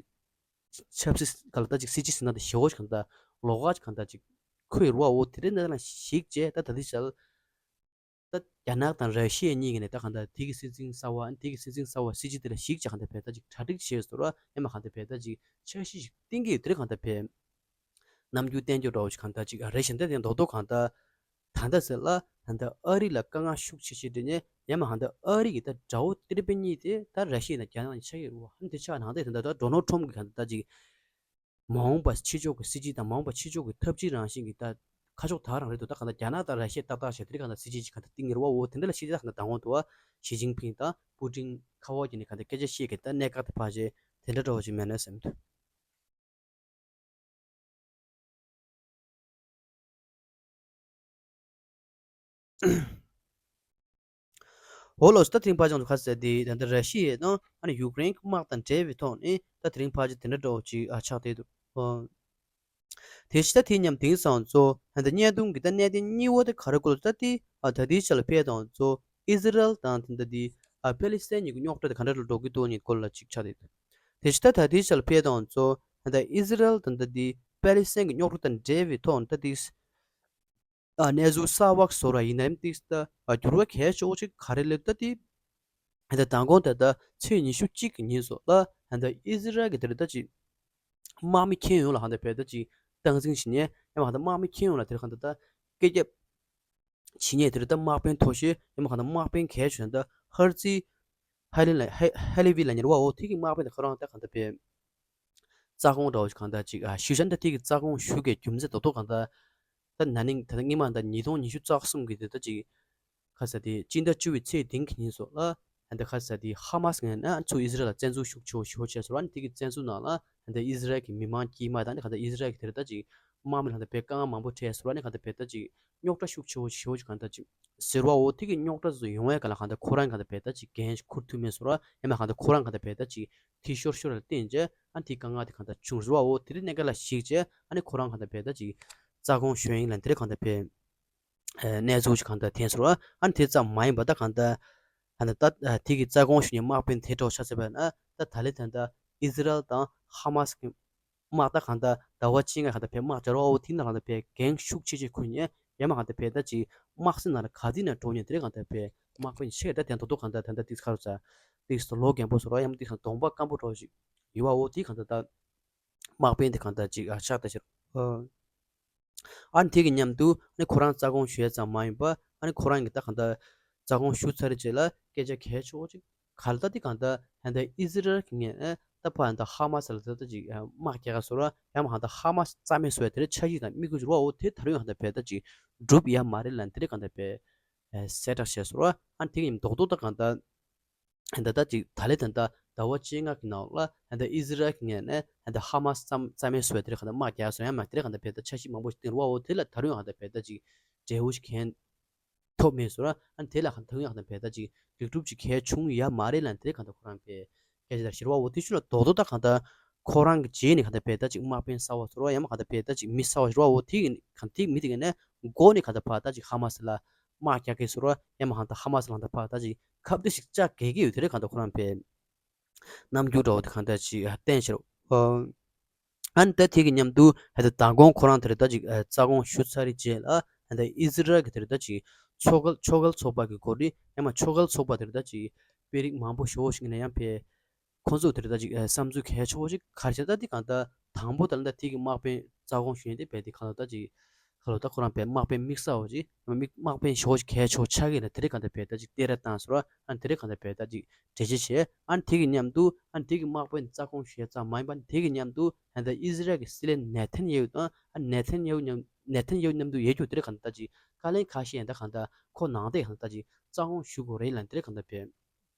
ཆབ་སྲིད་སྒང་ལ་ད་ཅིག་སྲིད་སྤྱི་ཟིན་ན་ད་ཞེ་བོ་ཞིག་གང་ལྟར་ལོགས་ཀ་ཞིག་གང་ལྟར་ཅིག་ཁོས་རུ་བ་འོ་དེ་རིང་ནས་ལ་ཞིག་བྱས་ད་ད་དེ་ཞལ་ད་རྒྱ་ནག་དང་ར་ཤི་ཡ་གཉིས་ཀྱི་ནས་ད་གང་ལྟར་དེ་གི་སྲིད་འཛིན་གསར་བ་དེ་གི་སྲིད་འཛིན་གསར་བ་སྲིད་སྤྱི་དེ་ལ་ཞིག་བྱས་གང་ལྟར་བས་ད་ཅིག་གྲ་སྒྲིག་བྱས་ཟེར་རོ་ཡང་མ་གང་ལྟར་བས་ད་ཅིག་འཆར་གཞི་ཞིག་བཏིང་གི་ཡོད་དེ་རིང་གང་ལྟར་བས། རྣམ་འགྱུར་བསྟན་རྒྱུ་འདྲ་བོ་ཞིག་གང་ལྟར་ཅིག་རེད་བཞིན་ད་དེ་རྡོག་རྡོག་གང་ལྟར་ད་ལྟ་ཟེར་ལ་ད་ལྟ་ཨ་རི་ལ་དཀའ་ངལ་ཤུགས་ཆེ་ཆེ་འདྲ་ཉེ་ཡང་མ་གང་ལྟར་ཨ་རི་གི་ད་དགྲ་བོ་ཏིར་པེ་གཉིས་དེ་ད་ར་ཤི་ཡ་དང་རྒྱ་ནག་གཉིས་ཆགས་ཡོད་རེད་བ། ཨ་ནི་དེ་ཆགས་ནང་དེ་ད་ལྟ་ཌོ་ནལ་ཊམ་གི་གང་ལྟར་ད་ཅིག་མ་འོངས་པ་ཕྱི་ཕྱོགས་ཀྱི་སྲིད་སྤྱི་དང་མ་འོངས་པ་ཕྱི་ཕྱོགས་ཀྱི་འཐབ་ཇུས་རང་བཞིན་གྱི་ད་ཁ་ཕྱོགས་ད་རང་རེད་འདུག་ད་གང་ལྟར་རྒྱ་ནག་དང་ར་ཤི་ཡ་ཏག་ཏག་བྱས་དེ་རིང་གང་ལྟར་སྲིད་སྤྱི་ཅིག་གང་ལྟར་བཏིང་ཡོད་རེད་བ། འོ་དེ་འདྲ་ལ་ཤེས་ཆེ་ད་གང་ལྟར་དང་པོ་དུ་བ་ཞི་ཅིན་ཕིང་དང་པུ་ཏིན་ཁ་བ་གྱི་ནས་གང་ལྟར་སྐད་ཆ་བཤད་མཁན་ད་གནད་འགག་དེ་ཕར་བྱས་དེ་འདྲ་འདྲ་བོ་ཅིག་མེད་ན་བསམ་འདུག་འོ་ལོ་ད་དེ་རིང་ཕར་ཅང་དུ་ཁ་གསལ་དེ་ད་ལྟ་ར་ཤི་ཡ་དང་ཨ་ནི་ཡུཀ་རེན་གྱི་དམག་དང་འབྲེལ་བའི་ཐོག་ནས་ད་དེ་རིང་ཕར་ཅིག་དེ་འདྲ་འདྲ་བོ་ཅིག་ཨ་ཆགས་བསྡད་འདུག་དེ་ཕྱི་ད་དེ་མཉམ་དེང་སང་ཚོ་ད་ལྟ་བརྙན་ཐུང་གི་ད་གནད་དོན་གཉིས་པོ་དེ་ག་རེ་སྐོར་ལ་ད་དེ་ཨ་ད་དེའི་ཆ་ལ་ཕེབས་དང་ཚོ་ཨི་ཟི་རལ་དང་དེ་འདྲ་དེ་ཨ་ཕེ་ལི་སི་ཐན་གཉིས་ཀྱི་རྙོག་དྲ་དེ་ག་འདྲ་ལ་འགྲོ་གི་འདུག་གཉིས་སྐོར་ལ་ཅིག་ཆགས་བསྡད་འདུག་དེ་ཕྱི་ད་ད་དེའི་ཆ་ལ་ཕེབས་དང་ཚོ་ད་ལྟ་ཨི་ཟི་རལ་དང་ད་ལྟ་དེ་ཕེ་ལི་སི་ཐན་གྱི་རྙོག་དྲ་དང་འབྲེལ་བའི་ཐོག་ནས་ད་དེ་ཨ་གནས་ཚུལ་གསར་པ་བཟོ་ར་ཡིན་ནའི་ཏིག་ད་ཨ་འགྱུར་བ་གལ་ཆེ་བོ་ཅིག་ག་རེ་སླེབས་ད་དེ་ད་མདང་དགོང་ད་ལྟ་ཚེས་ཉི་ཤུ་གཅིག་གི་ཉིན་སོགས་ལ་ད་ལྟ་ཨི་ཟི་རལ་གྱི་དེ་རེད་ད་ཅིག་དམག་མི་ཁྱོན་ཡོངས་ལ་གང་ལྟར་བས་ད་ཅིག་སྟངས་འཛིན་བྱེད་ཉེ་ཡང་མ་གང་ལྟར་དམག་མི་ཁྱོན་ཡོངས་ལ་དེར་གང་ལྟར་ད་སྐད་རྒྱབ་བྱེད་ཉེ་དེར་ད་དམག་དཔོན་མཐོ་ཤོས་ཡང་མ་གང་ལྟར་དམག་དཔོན་གལ་ཆེ་ད་ཧར་ཙི་ཧ་ལི་ལ་ཧ་ཧ་ལི་ཝི་ལ་ཉེར་བ་འོ་དེ་གི་དམག་དཔོན་དེ་ཁོ་རང་ད་གང་ལྟར་བས་རྩ་དགོངས་འདྲ་བོ་ཞིག་གང་ལྟར་ཅིག་ཨ་ཞུ་བྱ་ད་དེ་གི་རྩ་དགོངས་ཞུ་གི་རྒྱུ་མཚན་རྡོག་རྡོག་གང་ལྟར་ད་ན་ནིང་ད་ལྟ་སྔོན་མ་ད་ཉིས་སྟོང་ཉི་ཤུ་རྩ་གསུམ་གི་དེ་ད་ཅིག་ཁ་ས་དེ་སྤྱི་ཟླ་བཅུ་པའི་ཚེས་བདུན་གྱི་ཉིན་སོགས་ལ་ཨ་ནི་ཁ་ས་དེ་ཧ་མ་སི་ངོས་ནས་ཚུར་ཨི་ཟི་རལ་ལ་བཙན་འཛུལ་ཤུགས་ཆེ་བོ་ཞེ་བོ་བྱས་སོང་། ཨ་ནི་དེ་གི་བཙན་འཛུལ་ནང་ལ་ཨ་ནི་ཨི་ཟི་རལ་གྱི་མི་མང་དཀྱུས་མ་དང་ཨ་ནི་ཁ་ས་ཨི་ཟི་རལ་གྱི་དེར་ད་ཅིག་དམག་མི་ལ་ད་དཔེ་དཀའ་ངལ་མང་པོ་འཕྲད་སོང་། ཨ་ནི་ཁ་ད་དཔེ་ད་ཅིག་རྙོག་དྲ་ཤུགས་ཆེ་བོ་ཞེ་བོ་ཅིག་གང་ལྟར་ཅིག་ཟེར་བ་འོ་དེ་གི་རྙོག་དྲ་ཚོ་ཡོང་བའི་སྒང་ལ་གང་ལྟར་ཁོ་རང་གང་ལྟར་དཔེ་ད་ཅིག་འགན་ཞིག་འཁུར་ཐུབ་མེད་སོང་ར་ཡང་མ་གང་ལྟར་ཁོ་རང་གང་ལྟར་དཔེ་ད་ཅིག་དེ་ཤོར་ཤོར་ལ་བརྟེན་རྗེས་ཨ་ནི་དེ་དཀའ་ངལ་དེ་གང་ལྟར་བྱུང་ཟེར་བ་འོ་དེ་རིང་གནད་འགག་ལ་གཞིགས་རྗེས་ཨ་ནི་ཁོ་རང་གང་ལྟར་དཔེ་ད་ཅིག་རྩ་དགོངས་ཞུ་ཡིན་ལ་དེ་རིང་གང་ལྟར་དཔེ། ཨ་གནས་ཚུལ་ཞིག་གང་ལྟར་ཐོན་སོང་ར། ཨ་ནི་དེ་ཙམ་མ་ཡིན་པ་ད་གང་ལྟར་ཨ་ནི་ད་ཨ་དེ་གི་རྩ་དགོངས་ཞུ་མཁན་དམག་དཔོན་དེ་འདྲ་བོ་ཆགས་ཚར་བ་ན་ད་ད་ལན་ད་ལྟ་ཨི་ཟི་རལ་དང་ཧ་མ་སི་གི་དམག་ད་གང་ལྟར་ཟླ་བ་གཅིག་སྔ་གང་ལྟར་བས་དམག་སྦྱར་བ་འོ་དེ་ནང་གང་ལྟར་བས་འགན་ཤུགས་ཆེ་ཆེ་འཁུར་མཁན་ཡང་མ་གང་ལྟར་བས་ད་ཅིག་དམག་སྲིད་ནང་ལ་ག་དུས་ནས་འགྲོ་མཁན་དེ་རིང་གང་ལྟར་བས་དམག་དཔོན་ཆེ་ད་དེ་རྡོག་རྡོག་གང་ལྟར་ད་ལྟ་ཏིག་ཁ་རུ་ཚ་ཏིག་ལོ་རྒན་པོ་བཟོ་ར་ཡང་མ་ཏིག་གདོང་པ་སྐམ་པོ་འདྲ་བོ་ཞིག་ཡོད་པ་འོ་དེ་གང་ལྟར་ད་དམག་དཔོན་དེ་གང་ལྟར་ཅིག་ཨ་ཆགས་ད་ཕྱིར། ཨ་ནི་དེ་གི་མཉམ་དུ་ཨ་ནི་ཁོ་རང་རྩ་དགོངས་ཞུ་ཡ་ཙམ་མ་ཡིན་པ་ཨ་ནི་ཁོ་རང་གི་ད་གང་ལྟར་རྩ་དགོངས་ཞུ་ཚར་རྗེས་ལ་སྐད་ཆ་གལ་ཆེ་བོ་ཅིག་ག་ལ་ད་དེ་གང་ལྟར་ད་ལྟ་ཨི་ཟི་རལ་གྱི་ངོས་ནས་ད་ཕར་ད་ཧ་མ་སི་ལ་ད་ལྟ་ཅིག་དམག་རྒྱག་ག་བཟོ་ར་ཡང་མ་གང་ལྟར་ཧ་མ་སི་རྩ་མེད་བཟོ་ཡ་དེ་རེད་འཆར་གཞི་དང་དམིགས་ཡུལ་རེད་བ། འོ་དེ་ད་རུང་ཡང་གང་ལྟར་བས་ད་ཅིག་འགྲུབ་ཡ་མ་རེད་ལབ་དེ་རེད་གང་ལྟར་བས་གསལ་བསྒྲགས་བྱས་སོང་ར། ཨ་ནི་དེ་གི་མཉམ་རྡོག་རྡོག་ད་གང་ལྟར། ད་ལྟ་ཅིག་ད་ལན་ད་ལྟ་ཟླ་བ་བཅོ་ལྔ་གི་ནང་ལ་ད་ལྟ་ཨི་ཟི་རལ་གྱི་ངོས་ནས་ད་ལྟ་ཧ་མ་སི་རྩ་རྩ་མེད་བཟོ་བའི་དེ་རིང་གང་ལྟར་དམག་རྒྱག་སོང་ཡང་མ་དེ་རིང་གང་ལྟར་བས་ད་འཆར་གཞི་མང་པོ་ཞིག་བཏིང་རུ་བ་འོ་དེ་ལ་ད་རུང་ཡང་གང་ལྟར་བས་ད་ཅིག་འབྲས་བུ་ཞིག་གང་ཐོབ་མེད་སོང་ར། ཨ་ནི་དེ་ལ་གང་ད་རུང་ཡང་གང་ལྟར་བས་ད་ཅིག་ལེགས་གྲུབ་ཅིག་གང་བྱུང་ཡ་མ་རེད་ལབ་དེ་རིང་གང་ལྟར་ཁོ་རང་བས་སྐད་ཆ་དེ་ཞུ་རུ་བ་འོ་དེ་ཤུ་ལ་རྡོག་རྡོག་ད་གང་ལྟར་ཁོ་རང་གི་རྗེས་ནས་གང་ལྟར་བས་ད་ཅིག་དམག་དཔོན་གསར་བ་བཟོ་རུ་བ་ཡང་མ་གང་ལྟར་བས་ད་ཅིག་མི་གསར་བ་ཞུ་རུ་བ་འོ་དེ་གི་གང་དེ་མི་དེ་གི་ནས་མགོ་ནས་གང་ལྟར་ཕར་ད་ཅིག་ཧ་མ་སི་ལ་དམག་རྒྱག་གི་བཟོ་རུ་བ་ཡང་མ་གང་ལྟར་ཧ་མ་སི་ལ་གང་ལྟར་ཕར་ད་ཅིག་ཁ་གཏད་ཞིག་བཅག་གེ་གེ་ཡོད་དེ་རེད་གང་ལྟར་ཁོ་རང་བས། རྣམ་འགྱུར་འདྲ་བོ་དེ་གང་ལྟར་ཅིག་བསྟན་ཕྱིར། ཨ་ནི་ད་དེ་གི་མཉམ་དུ་ཧེ་ད་མདང་དགོང་ཁོ་རང་དེར་ད་ཅིག་རྩ་དགོངས་ཞུ་ཚར་རེད་རྗེས་ལ་ཧེ་ད་ཨི་ཟི་རལ་གྱི་དེར་ད་ཅིག་ཚོགས་ཁག་ཚོགས་ཁག་ཚོགས་པ་གི་འགོ་ཁྲིད་ཡང་མ་ཚོགས་ཁག་ཚོགས་པ་དེར་ད་ཅིག་དཔོན་རིགས་མང་པོ་ཞེ་པོ་ཞིག་ནས་ཡང་ཕེ་ཁོང་ཚོ་དེར་ད་ཅིག་བསམ་ཚུལ་གལ་ཆེ་བོ་ཞིག་ག་རེ་བྱས་ད་དེ་གང་ལྟར་དང་པོ་ད་ལ་ད་དེ་གི་དམག་དཔོན་རྩ་དགོངས་ཞུ་ཡས་དེ་བས་དེ་གང་ལྟར་ད་ཅིག་ ཁ་ལོ་ད་ཁོ་རང་བས་དམག་དཔོན་དམིགས་བསལ་བ་ཅིག་དམིགས་དམག་དཔོན་ཞོ་གལ་ཆེ་བ་ཆགས་ཀྱི་ལ་དེ་རིགས་གང་ལྟར་བས་ད་ཅིག་སྟེར་ར་བཏང་ཟེར་བ། ཨ་ནི་དེ་རིགས་གང་ལྟར་བས་ད་ཅིག་འགྲེལ་བཤད་བྱས། ཨ་ནི་དེ་གི་མཉམ་དུ་ཨ་ནི་དེ་གི་དམག་དཔོན་རྩ་དགོངས་ཞུས་ཙམ་མ་ཡིན་པ། ཨ་ནི་དེ་གི་མཉམ་དུ་ཨ་ད་ཨི་ཟི་རལ་གྱི་སྲིད་བློན་ནེ་ཐན་ཡེ་ཧུ་དང་ཨ་ནེ་ཐན་ཡེ་ཧུ་མཉམ་ནེ་ཐན་ཡེ་ཧུ་མཉམ་དུ་ཡོད་རྒྱུ་དེ་རིགས་གང་ལྟར་ད་ཅིག་བཀའ་ལན་ཁ་ཤས་ཡང་ད་གང་ལྟར་ཁོ་ནང་བསྡད་གང་ལྟར་ཅིག་རྩ་དགོངས་ཞུ་དགོས་རེད་ལབ་དེ་རིགས་གང་ལྟར་བས།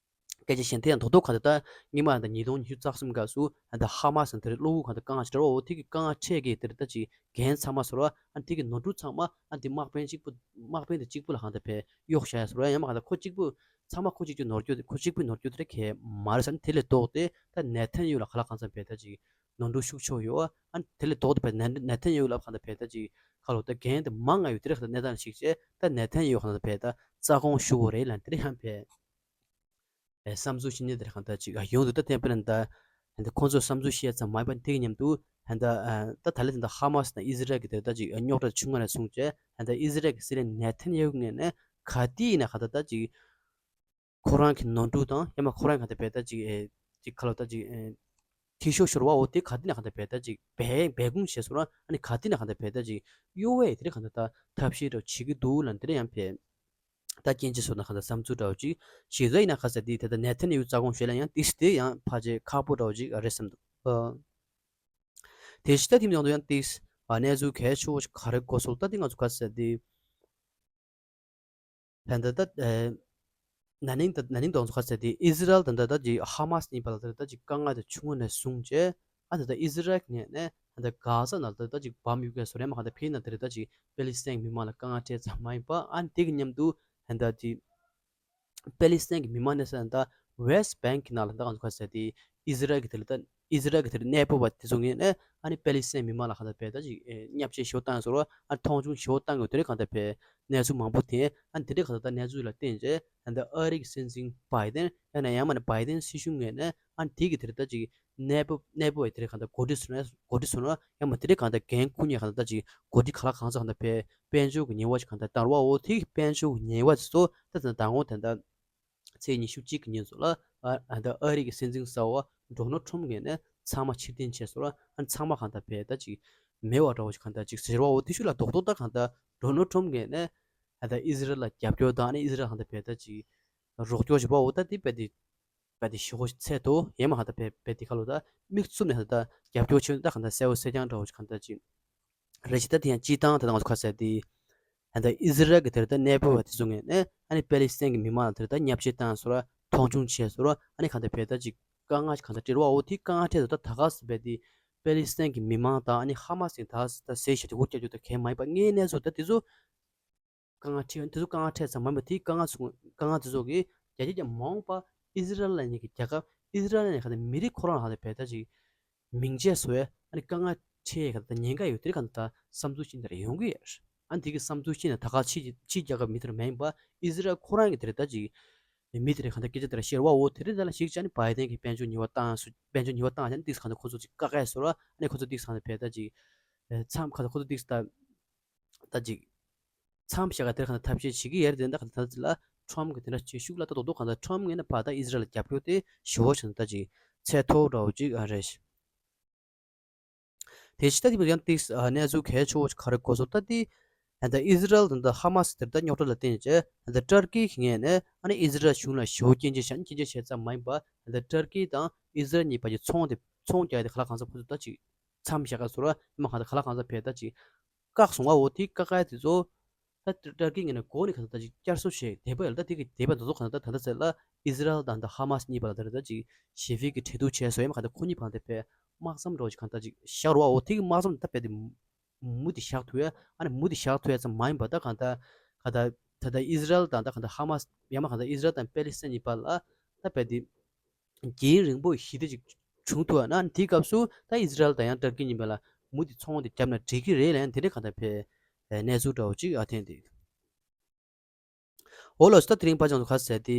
སྐད་ཆ་གཞན་དེ་ཡང་རྡོག་རྡོག་ག་དེ་ད་སྔོན་མ་ད་ཉིས་སྟོང་ཉི་ཤུ་རྩ་གསུམ་སྐབས་སུ་ད་ཧ་མ་སི་དེར་གློ་བུར་ག་དེ་དཀའ་ངལ་ཞིག་འཕྲད་པ། འོ་དེ་གི་དཀའ་ངལ་འཕྲད་ཀྱི་དེར་ད་ཅིག་འགན་ཚང་མ་ཟོར་བ། ཨ་དེ་གི་ནོར་འཁྲུལ་ཚང་མ་ཨ་དེ་དམག་དཔོན་གཅིག་པུ་དམག་དཔོན་དེ་གཅིག་པུ་ལ་གང་ལྟར་བས་གཡོག་བཞག་ཡ་ཟོར་བ། ཡང་མ་གང་ལྟར་ཁོ་གཅིག་པུ་ཚང་མ་ཁོ་གཅིག་པུ་ནོར་རྒྱུ་ཁོ་གཅིག་པུ་ནོར་རྒྱུ་དེ་རེད་གས་མ་རེད་ཟེར་ནས། དེ་ལས་ལྡོག་སྟེ་ད་ནེ་ཐན་ཡེ་ཧུ་ལ་ག་ལ་གང་འཚམ་བས་ད་ཅིག་ནོར་འཁྲུལ་ཤུགས་ཆེ་བ་ཡོད། ཨ་དེ་ལས་ལྡོག་སྟེ་བས་ནེ་ཐན་ཡེ་ཧུ་ལ་གང་ལྟར་བས་ད་ཅིག་ཁ་ལོ་ད་འགན་དེ་མང་ང་ཡོད་དེ་རེད། ག་ད་གནས་སྟངས་ཤིག་བྱས་ད་ནེ་ཐན་ཡེ་ཧུ་གང་ལྟར་བས་ད་རྩ་དགོངས་ཞུ་དགོས་རེད་ལབ་དེ་རེད་ཡང་བས། བསམ་ཚུལ་བཤད་མཁན་དེར་གང་ལྟར་ཅིག་ཡོང་འདུག་ད་ཐེངས་པ་ནི་ད་ད་ཁོང་ཚོས་བསམ་ཚུལ་བཤད་ཙམ་མ་ཡིན་པ་དེ་གི་མཉམ་དུ་ད་ད་ད་ལྟ་ད་ཧ་མ་སི་དང་ཨི་ཟི་རལ་གྱི་དེ་ད་ཅིག་རྙོག་དྲ་བྱུང་བ་ནས་བཟུང་བྱས་ད་ཨི་ཟི་རལ་གྱི་སྲིད་བློན་ནེ་ཐན་ཡེ་ཧུ་ངོས་ནས་ག་དུས་ཡིན་ན་གང་ལྟར་ད་ཅིག་ཁོ་རང་གི་ནོར་འཁྲུལ་དང་ཡང་མ་ཁོ་རང་གང་ལྟར་བས་ད་ཅིག་ཅིག་ཁ་ལོ་ད་ཅིག་འཐུས་ཤོར་ཤོར་བ། འོ་དེ་ག་དུས་ན་གང་ལྟར་བས་ད་ཅིག་སྦས་སྦས་སྐུང་བྱས་སོང་ར། ཨ་ནི་ག་དུས་ན་གང་ལྟར་བས་ད་ཅིག་གཡོ་བས་དེ་རིགས་གང་ལྟར་ད་ཐབས་ཤེས་འདྲ་བོ་བྱེད་ཀྱི་འདུག་ལབ་དེ་རིགས་ཡང་བས། ད་སྐྱེན་ཆེ་སོང་ན་གང་ལྟར་བསམ་ཚུལ་འདྲ་བོ་ཅིག་ཞིག་ད་ཡིན་ན་ག་ཟེར་དེ་ད་ནེ་ཐན་ཡེ་ཧུ་རྩ་དགོངས་ཞུས་ལ་ཡང་ཏིས་དེ་ཡང་ཕལ་ཆེར་ཁག་པོ་འདྲ་བོ་ཅིག་རེད་བསམ་འདུག་དེ་ཕྱི་ད་དེ་མི་ཡོང་དུ་ཡང་ཏིས་གནས་ཚུལ་གལ་ཆེ་བོ་ཞིག་ག་རེ་གོ་སོང་ད་དེ་ང་ཚོ་ག་ཟེར་དེ། ད་ལྟ་ད་ཨེ་ན་ནིང་ད་ན་ནིང་དང་ཚོ་ག་ཟེར་དེ་ཨི་ཟི་རལ་དང་ད་ལྟ་ཅིག་ཧ་མ་སི་གཉིས་བར་ལ་ད་ལྟ་ཅིག་དཀའ་ངལ་དེ་བྱུང་བ་ནས་བཟུང་བྱས་ཨ་ད་ལྟ་ཨི་ཟི་རལ་ངོས་ནས་ད་ལྟ་གྷ་ཟ་ནང་ལ་ད་ལྟ་ཅིག་བམ་གཡུག་མཁན་བཟོ་རེད་མ་གང་ལྟར་ཕིའི་ནང་དེ་རེད་ད་ཅིག་པེ་ལི་སི་ཐན་མི་མང་ལ་དཀའ་ངལ་འཕྲད་ཙམ་མ་ཡིན་པ། ཨ་ནི་དེ་གི་མཉམ་དུ་ད་ལྟ་ཅིག་པེ་ལི་སི་ཐན་གྱི་མི་མང་ནས་ད་ལྟ་ཝེ་སི་ཊི་བེང་གི་ནང་ལ་ད་གང་ཚོ་ག་ཟེར་དེ་ཨི་ཟི་རལ་གྱི་དེ་ལ་ད་ཨི་ཟི་རལ་གྱི་དེར་གནས་སྤོ་བ་དེ་ཚོ་ངོས་ནས་ཨ་ནི་པེ་ལི་སི་ཐན་མི་མང་ལ་གང་ལྟར་བས་ད་ཅིག་ཨེ་བརྙས་བཅོས་ཞུ་སྟངས་སོགས་ཨ་མཐོང་ཆུང་ཞུ་སྟངས་ཀྱི་དེ་རིགས་གང་ལྟར་བས་གནས་ཚུལ་མང་པོ་ཐོན། ཨ་དེ་རིགས་གང་ལྟར་ད་གནས་ཚུལ་ལ་བརྟེན་བྱས་ད་ལྟ་ཨ་རི་གི་སྲིད་འཛིན་བྷའི་ཏན་ཡང་ན་ཡང་མིན་ན་བྷའི་ཏན་སྲིད་གཞུང་ངོས་ནས་ཨ་དེ་གི་དེར་ད་ཅིག་གནས་སྤོ་གནས་སྤོ་བའི་དེ་རིགས་གང་ལྟར་གོ་སྒྲིག་སོང་ན་གོ་སྒྲིག་སོང་ན་ཡང་མིན་དེ་རིགས་གང་ལྟར་འགན་འཁུར་མཁན་གང་ལྟར་ད་ཅིག་གོ་སྒྲིག་ག་ལ་གང་ཚ་གང་ལྟར་བས་དཔལ་འབྱོར་གྱི་ཉེས་པ་ཞིག་གང་ལྟར་བསྟར་བའོ། དེ་གི་དཔལ་འབྱོར་གྱི་ཉེས་པ་ཚོ་ད་ད་ད་འོ་ད་ལྟ་ཚེས་ཉི་ཤུ་གཅིག་གི་ཉིན་ཚོ་ལ་ཨ་ཨ་ད་ཨ་རི་གི་སྲིད་འཛིན་གསར་པ་ཌོ་ནལ་ཊམ་ངོས་ནས་ཚང་མ་ཕྱིར་འཐེན་བྱས་སོང་ར། ཨ་ཚང་མ་གང་ལྟར་བས་ད་ཅིག་མེད་པ་འདྲ་བོ་ཞིག་གང་ལྟར་ཅིག་ཟེར་བའོ། དེ་ཤུ་ལ་རྡོག་རྡོག་ད་གང་ལྟར་ཌོ་ནལ་ཊམ་ངོས་ནས་ཨ་ད་ཨི་ཟི་རལ་ལ་རྒྱབ་སྐྱོར་དང་ཨ་ནི་ཨི་ཟི་རལ་གང་ལྟར་བས་ད་ཅིག་རོགས་སྐྱོར་བྱས་པའོ། ད་དེ་བས་དེ་བས་དེ་ཞུ་གོ་ཚད་དོ་ཡས་མ་གང་ལྟར་བས་བས་དེ་ཁ་ལོ་ད་མིག་བཙུམ་ནས་ད་རྒྱབ་སྐྱོར་བྱས་ད་གང་ལྟར་གསལ་པོ་གསལ་རྐྱང་འདྲ་བོ་ཞིག་གང་ལྟར་ཅིག་རེ་ཞིག་ད་དེ་ཡང་སྤྱི་བཏང་ད་ང་ཚོ་ཁ་གསལ་དེ། ད་ལྟ་ཨི་ཟི་རལ་གྱི་དེར་ད་གནས་སྤོ་བ་དེ་ཚོ་ངོས་ནས་ཨ་ནི་པེ་ལི་སི་ཐན་གྱི་མི་མང་ལ་དེར་ད་བརྙས་བཅོས་བཏང་སོང་ར། མཐོང་ཆུང་བྱས་སོང་ར། ཨ་ནི་གང་ལྟར་བས་ད་ཅིག་དཀའ་ངལ་གང་ལྟར་སྤྲད་པའོ། དེ་དཀའ་ངལ་འཕྲད་དུ་ད་ད་ག་སེ་བས་དེ་པེ་ལི་སི་ཐན་གྱི་མི་མང་དང་ཨ་ནི་ཧ་མ་སི་ད་ད་ཟས་བཞག་དེ་འུར་རྒྱག་རྒྱུ་ད་གས་མ་ཡིན་པ་ངས་གནས་ཚུལ་ད་དེ་ཚོ་དཀའ་ངལ་འཕྲད་དེ་ཚོ་དཀའ་ངལ་འཕྲད་ཙམ་མ་ཡིན་པ་དེ་དཀའ་ངལ་ཚོ་དཀའ་ངལ་དེ་ཚོ་གི་རྒྱ་ཆེ་རྒྱ་མང་པ་ཨི་ཟི་རལ་ལ་ཉེ་གི་རྒྱལ་ཁབ་ཨི་ཟི་རལ་ལ་ཉེ་གི་མི་རིགས་ཁོ་རང་ལ་ཧ་ལས་བས་ད་ཅིག་མིང་ཆད་བཟོ་ཡ་ཨ་ནི་དཀའ་ངལ་འཕྲད་ཡ་ག་ད་ཉེན་ཁ་ཡོད་དེ་ག་ད་བསམ་ཚུལ་ཅིག་འདིར་ཡོང་གི་ཡོད། ཨ་ནི་དེ་གི་བསམ་ཚུལ་ཅིག་ནི་ད་ག་ཕྱི་ཕྱི་རྒྱལ་ཁབ་མི་དེར་མ་ཡིན་པ་ཨི་ཟི་རལ་ཁོ་རང་གི་དེར་ད་ཅིག་མི་དེར་ག་ད་སྐད་ཆ་དེར་ཤེར་བའོ། དེ་རིང་ད་ལ་ཞིག་ཅ་ནི་བྷའི་ཏན་གི་དཔལ་འབྱོར་ཉེས་པ་བཏང་སུ་དཔལ་འབྱོར་ཉེས་པ་བཏང་ཅ་ནི་ཏིག་ག་ད་ཁོ་ཚོ་ཅིག་བཀག་ཡ་བཟོ་ར། ཨ་ནི་ཁོ་ཚོ་ཏིག་ག་ད་བས་ད་ཅིག་མཚམས་ཁ་ད་ཁོ་ཚོ་ཏིག་ད་ད་ཅིག་མཚམས་བཞག་ག་དེར་གང་ལྟར་ཐབས་ཤེས་བྱེད་ཀྱི་ཡོད་རེད། དེ་འདྲ་གང་ལྟར་ད་ལ་ཁྲོམ་གྱི་དེ་འདྲ་བྱེད་ཤུགས་ལ་ད་རྡོག་རྡོག་གང་ལྟར་ཁྲོམ་ངོས་ནས་ཕར་ད་ཨི་ཟི་རལ་ལ་རྒྱབ་སྐྱོར་དེ་ཞུ་བ་བྱས་ནས་ད་ཅིག་ཚད་མཐོ་འདྲ་བོ་ཅིག་ཨ་རེད། དེ་ཕྱི་ད་དེ་བར་ཡང་ཏིག་གནས་ཚུལ་གལ་ཆེ་བོ་ཞིག་ག་རེ་གོ་སོང་ད་དེ་ད་ཨི་ཟི་རལ་དང་ད་ཧ་མ་སི་དེར་ད་རྙོག་དྲ་ལ་བརྟེན་བྱས་ད་ཏུར་ཀི་གི་ངོས་ནས་ཨ་ནི་ཨི་ཟི་རལ་གཞུང་ལ་ཞུ་སྐྱོན་བརྗོད་བྱས་སྐྱོན་བརྗོད་བྱས་ཙམ་མ་ཡིན་པ་ད་ཏུར་ཀི་དང་ཨི་ཟི་རལ་གཉིས་བར་གྱི་ཚོང་དེ་ཚོང་རྒྱག་ཡ་དེ་ག་ལ་གང་ས་ཁོ་ཚོ་ད་ཅིག་མཚམས་བཞག་ག་བཟོ་ར་ཡིན་མ་གང་ད་ག་ལ་གང་ས་བས་ད་ཅིག་བཀག་སོང་བའོ། དེ་བཀག་ཡ་དེ་ཚོ་ད་ཏུར་ཀི་ངོས་ནས་འགོ་ནས་གང་ད་ཅིག་བསྐྱར་གསོ་བྱས་བསྡད་པ་ཡོད་ལ། ད་དེ་གི་བསྡད་པ་དེ་ཚོ་གང་ད་ད་ད་ཚེ་ལ་ཨི་ཟི་རལ་དང་ད་ཧ་མ་སི་གཉིས་བར་ལ་ད་རེད་ད་ཅིག་ཞི་བདེ་གི་གྲོས་བསྡུར་བྱས་སོང་ཡིན་མ་གང་ད་ཁོ་གཉིས་བར་དེ་བས་དམག་མཚམས་འདྲ་བོ་ཞིག་གང་ད་ཅིག་བཞག་རོགས་འོ། དེ་གི་དམག་མཚམས་ད་བས་དེ་མུ་མུ་དེ་བཞག་ཐུབ་ཡ་ཨ་ནི་མུ་དེ་བཞག་ཐུབ་ཡ་ཙམ་མ་ཡིན་པ་ད་གང་ད་ག་ད་ད་ད་ཨི་ཟི་རལ་དང་ད་གང་ད་ཧ་མ་སི་ཡང་མ་གང་ད་ཨི་ཟི་རལ་དང་པེ་ལི་སི་ཐན་གཉིས་བར་ལ་ད་བས་དེ་རྒྱུན་རིང་པོ་ཞི་བདེ་ཅིག་བྱུང་ཐུབ་ན་དེའི་སྐབས་སུ་ད་ཨི་ཟི་རལ་དང་ཡང་ཏུར་ཀི་གཉིས་བར་ལ་མུ་དེ་ཚོང་དེ་བརྒྱབ་ན་འགྲིག་གི་རེད་ལན་དེ་འདྲ་གང་ལྟར་བས་གནས་ཚུལ་འདྲ་བོ་ཅིག་ཨ་ཐེན་དེ། འོ་ལགས་སོ། ད་དེ་རིང་ཕལ་ཆེར་ང་ཚོ་ག་ཟེར་དེ་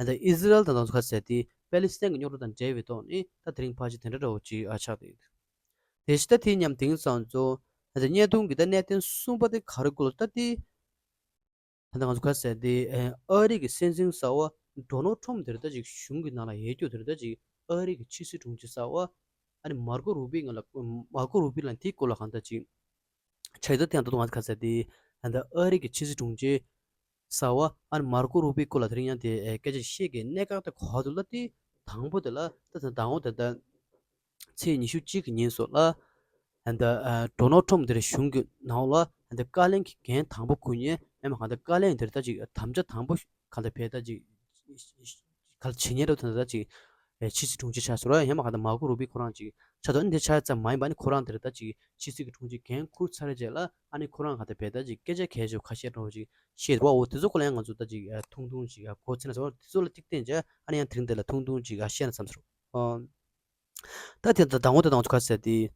ད་ཨི་ཟི་རལ་དང་ང་ཚོ་ག་ཟེར་དེ་པེ་ལི་སི་ཐན་གྱི་རྙོག་དྲ་དང་འབྲེལ་བའི་ཐོག་ནས་ད་དེ་རིང་ཕལ་ཆེར་དེ་འདྲ་འདྲ་བོ་ཅིག་ཨ་ཆགས་དེ། དེ་བཞིན་ད་དེ་མཉམ་དེང་སང་ཚོ་ད་བརྙན་ཐུང་གི་ད་གནད་དོན་གསུམ་པ་དེ་ག་རེ་སྐོར་ལ་ད་དེ། ད་ལྟ་ང་ཚོ་ག་ཟེར་དེ་ཨ་རི་གི་སྲིད་འཛིན་གསར་པ་ཌོ་ནལ་ཊམ་དེར་ད་ཅིག་གཞུང་གི་ནང་ལ་ཡོད་རྒྱུ་དེར་ད་ཅིག་ཨ་རི་གི་ཕྱི་སྲིད་དྲུང་ཆེ་གསར་པ་ཨ་ནི་མར་ཀོ་རུ་པི་ང་ལ་མར་ཀོ་རུ་པི་ལ་དེའི་སྐོར་ལ་གང་ལྟར་ཅིག་ ཆ་ཡོད་ད་དེ་ཡང་ད་དུང་ང་ཚོ་ག་ཚད་དེ་ད་ལྟ་ཨ་རི་གི་ཕྱི་སྲིད་དྲུང་ཆེ་གསར་བ་ཨ་ནི་མར་ཀོ་རུ་པི་སྐོར་ལ་དེ་རིང་ཡང་དེ་སྐད་ཆ་བཤད་ཀྱི་གནད་འགག་དེ་གོ་བ་དུ་ལ་དེ་དང་པོ་དེ་ལ་ད་ད་དང་པོ་དེ་ད་ཚེས་ཉི་ཤུ་གཅིག་གི་ཉིན་སོགས་ལ་ད་ལྟ་ཌོ་ནལ་ཊམ་དེ་རེ་གཞུང་གི་ནང་ལ་ད་ལྟ་བཀའ་བློན་གྱི་འགན་དང་པོ་འཁུར་མཁན་ཨ་མ་ག་ད་བཀའ་བློན་དེ་རེ་ད་ཅིག་དམ་བཅའ་དང་པོ་ག་ད་ཕེ་ད་ཅིག་ག་ལ་བྱེད་མཁན་རེད་ད་ད་ཅིག་ཕྱི་སྲིད་དྲུང་ཆེ་ཆགས་སོང་ར། ཡང་མ་ག་ད་མར་ཀོ་རུ་པི་ཁོ་རང་ཅིག་ཆགས་འདུག་ཨ་ནི་དེ་ཆགས་ཙམ་མ་ཡིན་པ་ཨ་ནི་ཁོ་རང་དེ་རེད་ད་ཅིག་ཕྱི་སྲིད་ཀྱི་དྲུང་ཆེ་འགན་འཁུར་ཚར་རྗེས་ལ་ཨ་ནི་ཁོ་རང་ག་ད་ཕེ་ད་ཅིག་སྐད་ཆ་གལ་ཆེ་བ་ཁ་ཤས་འགྲོ་ཅིག་བཤད་འདུག་བ། འོ་དེ་ཚོ་སྐོར་ལ་ཡང་ང་ཚོ་ད་ཅིག་ཐུང་ཐུང་ཅིག་གོ་ཚེ་ན་ཟེར་བ་དེ་ཚོ་ལ་ཐིག་བསྟན་བྱས་ཨ་ནི་ཡང་དེ་རིང་དེ་ལ་ཐུང་ཐུང་ཅིག་བཤད་ན་བསམ་སོང་། ཨོ། ད་དེ་ད་དང་པོ་དེ་དང་ཚོ་ག་ཟེར་དེ།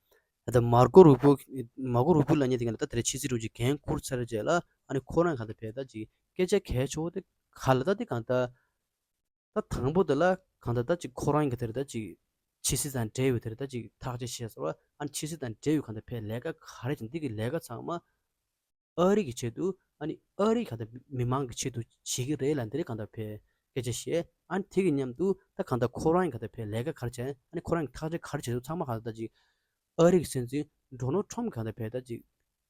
ད་མར་ཀོ་རུ་པོ། མར་ཀོ་རུ་པོ་ལབ་མཁན་དེ་ག་ལ་ད་དེ་རེད་ཕྱི་སྲིད་དྲུང་ཆེ་འགན་འཁུར་ཚར་རྗེས་ལ་ཨ་ནི་ཁོ་རང་ག་ད་ཕེ་ད་ཅིག་སྐད་ཆ་གལ་ཆེ་བོ་དེ་ག་ལ་ད་དེ་གང་ད། ད་དང་པོ་དེ་ལ་གང་ལྟར་ད་ཅིག་ཁོ་རང་གི་དེར་ད་ཅིག་ཕྱི་སྲིད་དང་འབྲེལ་བའི་དེར་ད་ཅིག་ཐག་གཅོད་བྱས་སོང་བ། ཨ་ནི་ཕྱི་སྲིད་དང་འབྲེལ་བའི་གང་ལྟར་ཕའི་ལས་ཀ་ག་རེ་བྱས་འདི་གི་ལས་ཀ་ཚང་མ་ཨ་རི་གི་ཆེད་དུ་ཨ་ནི་ཨ་རི་གང་ལྟར་མི་མང་གི་ཆེད་དུ་བྱེད་ཀྱི་རེད་ལ་འདི་རེད་གང་ལྟར་ཕའི་སྐད་ཆ་བཤད། ཨ་ནི་དེ་གི་མཉམ་དུ་ད་གང་ལྟར་ཁོ་རང་གི་གང་ལྟར་ཕའི་ལས་ཀ་ག་རེ་བྱས་ཨ་ནི་ཁོ་རང་གི་ཐག་གཅོད་ག་རེ་བྱས་འདུག་ཚང་མ་གང་ལྟར་ད་ཅིག་ཨ་རི་གི་སྲིད་འཛིན་ཌོ་ནལ་ཊམ་གང་ལྟར་ཕའི་ད་ཅིག་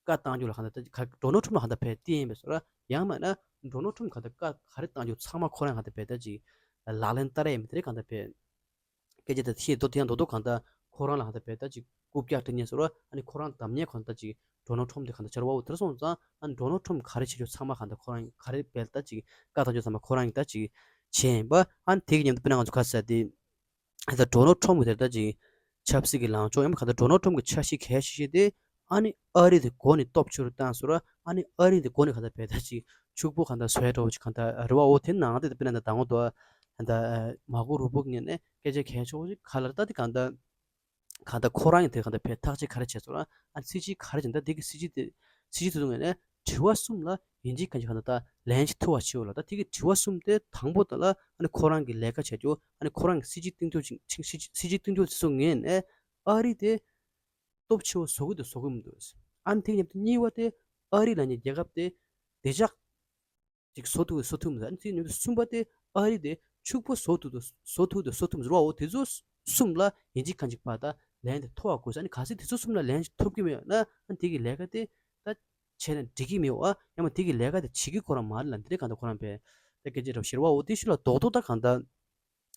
བཀའ་བཏང་རྒྱུ་ལ་གང་ལྟར་ད་ཅིག་ཌོ་ནལ་ཊམ་ལ་གང་ལྟར་ཕའི་བལྟས་ཡིན་པས་སོ་ར། ཡང་མིན་ན་ཌོ་ནལ་ཊམ་གང་ལྟར་བཀའ་ག་རེ་བཏང་རྒྱུ་ཚང་མ་ཁོ་རང་གང་ལྟར་ཕའི་ད་ཅིག་ལག་ལེན་བསྟར་ཡ་ཡིན་པ་དེ་རེད་གང་ལྟར་ཕའི་སྐད་ཆ་དེ་བཤད་དོ་དེ་ཡང་རྡོག་རྡོག་གང་ལྟར་ཁོ་རང་ལ་གང་ལྟར་ཕའི་ད་ཅིག་རྐུབ་བཀྱག་སྤྲད་མཁན་སོ་ར། ཨ་ནི་ཁོ་རང་བདམས་མཁན་གང་ལྟར་ཅིག་ཌོ་ནལ་ཊམ་དེ་གང་ལྟར་བྱ་བ་འོ་དེར་སོང་ཙང་ཨ་ནི་ཌོ་ནལ་ཊམ་ག་རེ་བྱེད་རྒྱུ་ཚང་མ་གང་ལྟར་ཁོ་རང་ག་རེ་ཕའི་ད་ཅིག་བཀའ་བཏང་རྒྱུ་ཚང་མ་ཁོ་རང་གི་ད་ཅིག་བྱས་ཡིན་པ། ཨ་ནི་དེ་གི་མཉམ་དུ་དཔེར་ན་ང་ཚོ་ག་ཟེར་དེ། ད་ལྟ་ཌོ་ནལ་ཊམ་གྱི་དེ་ལྟ་ཅིག་ཆབ་སྲིད་ཀྱི་ལངས་ཕྱོགས་ཡང་མིན་གང་ལྟར་ཌོ་ནལ་ཊམ་གྱི་འཆར་གཞི་གལ་ཆེ་ཤོས་དེ་ཨ་ནི་ཨ་རི་དེ་མགོ་ནས་སྟོབས་ཆེ་རུ་བཏང་ཟེར་ར། ཨ་ནི་ཨ་རི་དེ་མགོ་ནས་གང་ལྟར་ཕའི་ད་ཅིག་ཕྱུག་པོ་གང་ལྟར་བཟོ་ཡ་འདྲ་བོ་ཅིག་གང་ལྟར་རེད་བ། འོ་དེ་ནང་དེ་དཔེར་ན་ད་ལྟ་ངོ་དོ་ད་ལྟ་མར་ཀོ་རུ་པོ་གི་ངོས་ནས་སྐད་ཆ་གལ་ཆེ་བོ་ཅིག་ག་ལ་ད་དེ་གང་ལྟར་གང་ལྟར་ཁོ་རང་ཡང་དེ་གང་ལྟར་ཕའི་ཐག་གཅོད་ག་རེ་བྱས་ཟེར་ར། ཨ་ནི་སྲིད་སྤྱི་ག་རེ་བྱས་ད་དེ་གི་སྲིད་སྤྱི་དེ་སྲིད་སྤྱི་དེ་ཚོ་ངོས་ནས་དྲི་བ་གསུམ་ལ་ཡིན་གཅིག་མིན་གཅིག་གང་ལྟར་ད་ལན་ཞིག་ཐུབ་པ་བྱེད་འོ་ལ། ད་དེ་གི་དྲི་བ་གསུམ་དེ་དང་པོ་དེ་ལ་ཨ་ནི་ཁོ་རང་གི་ལས་ཀ་བྱ་རྒྱུ་ཨ་ནི་ཁོ་རང་གི་སྲིད་སྤྱི་སྟེང་ཕྱོགས་ཅིག་སྲིད་སྤྱི་སྲིད་སྤྱི་སྟེང་ཕྱོགས་སུ་སོང་ངེས་ནས་ཨ་རི་དེ་སྟོབས་ཆེ་བོ་བཟོ་གི་འདུག་བཟོ་གི་མི་འདུག་ཨ་ནི་དེ་མཉམ་དུ་གཉིས་པ་དེ་ཨ་རི་ལབ་མཁན་རྒྱལ་ཁབ་དེ་བདེ་འཇགས་ཅིག་བཟོ་ཐུབ་བཟོ་ཐུབ་མི་འདུག་ཨ་ནི་དེ་མཉམ་དུ་གསུམ་པ་དེ་ཨ་རི་དེ་ཕྱུག་པོ་བཟོ་ཐུབ་འདུག་བཟོ་ཐུབ་འདུག་བཟོ་ཐུབ་མི་འདུག་བ། འོ་དེ་ཚོ་གསུམ་ལ་ཡིན་གཅིག་མིན་གཅིག་བར་ད་ལན་དེ་ཐོབ་པ་དགོས། ཨ་ནི་གལ་སྲིད་དེ་ཚོ་གསུམ་ལ་ལན་ཞིག་ཐོབ་ཀྱི་མེད་ན་ཨ་ནི་དེ་གི་ལས་ཀ་དེ་ད་བྱས་ན་འགྲིག་གི་མེད་པ། ཡང་མ་དེ་གི་ལས་ཀ་དེ་བྱེད་ཀྱི་ཁོ་རང་མ་རེད་ལབ་འདི་འདྲ་གང་ལྟར་ཁོ་རང་ཕའི་ད་སྐད་ཆ་འདྲ་བོ་བཤད་ར་བ། འོ་དེ་ཤུགས་ལ་རྡོག་རྡོག་ད་གང་ལྟར་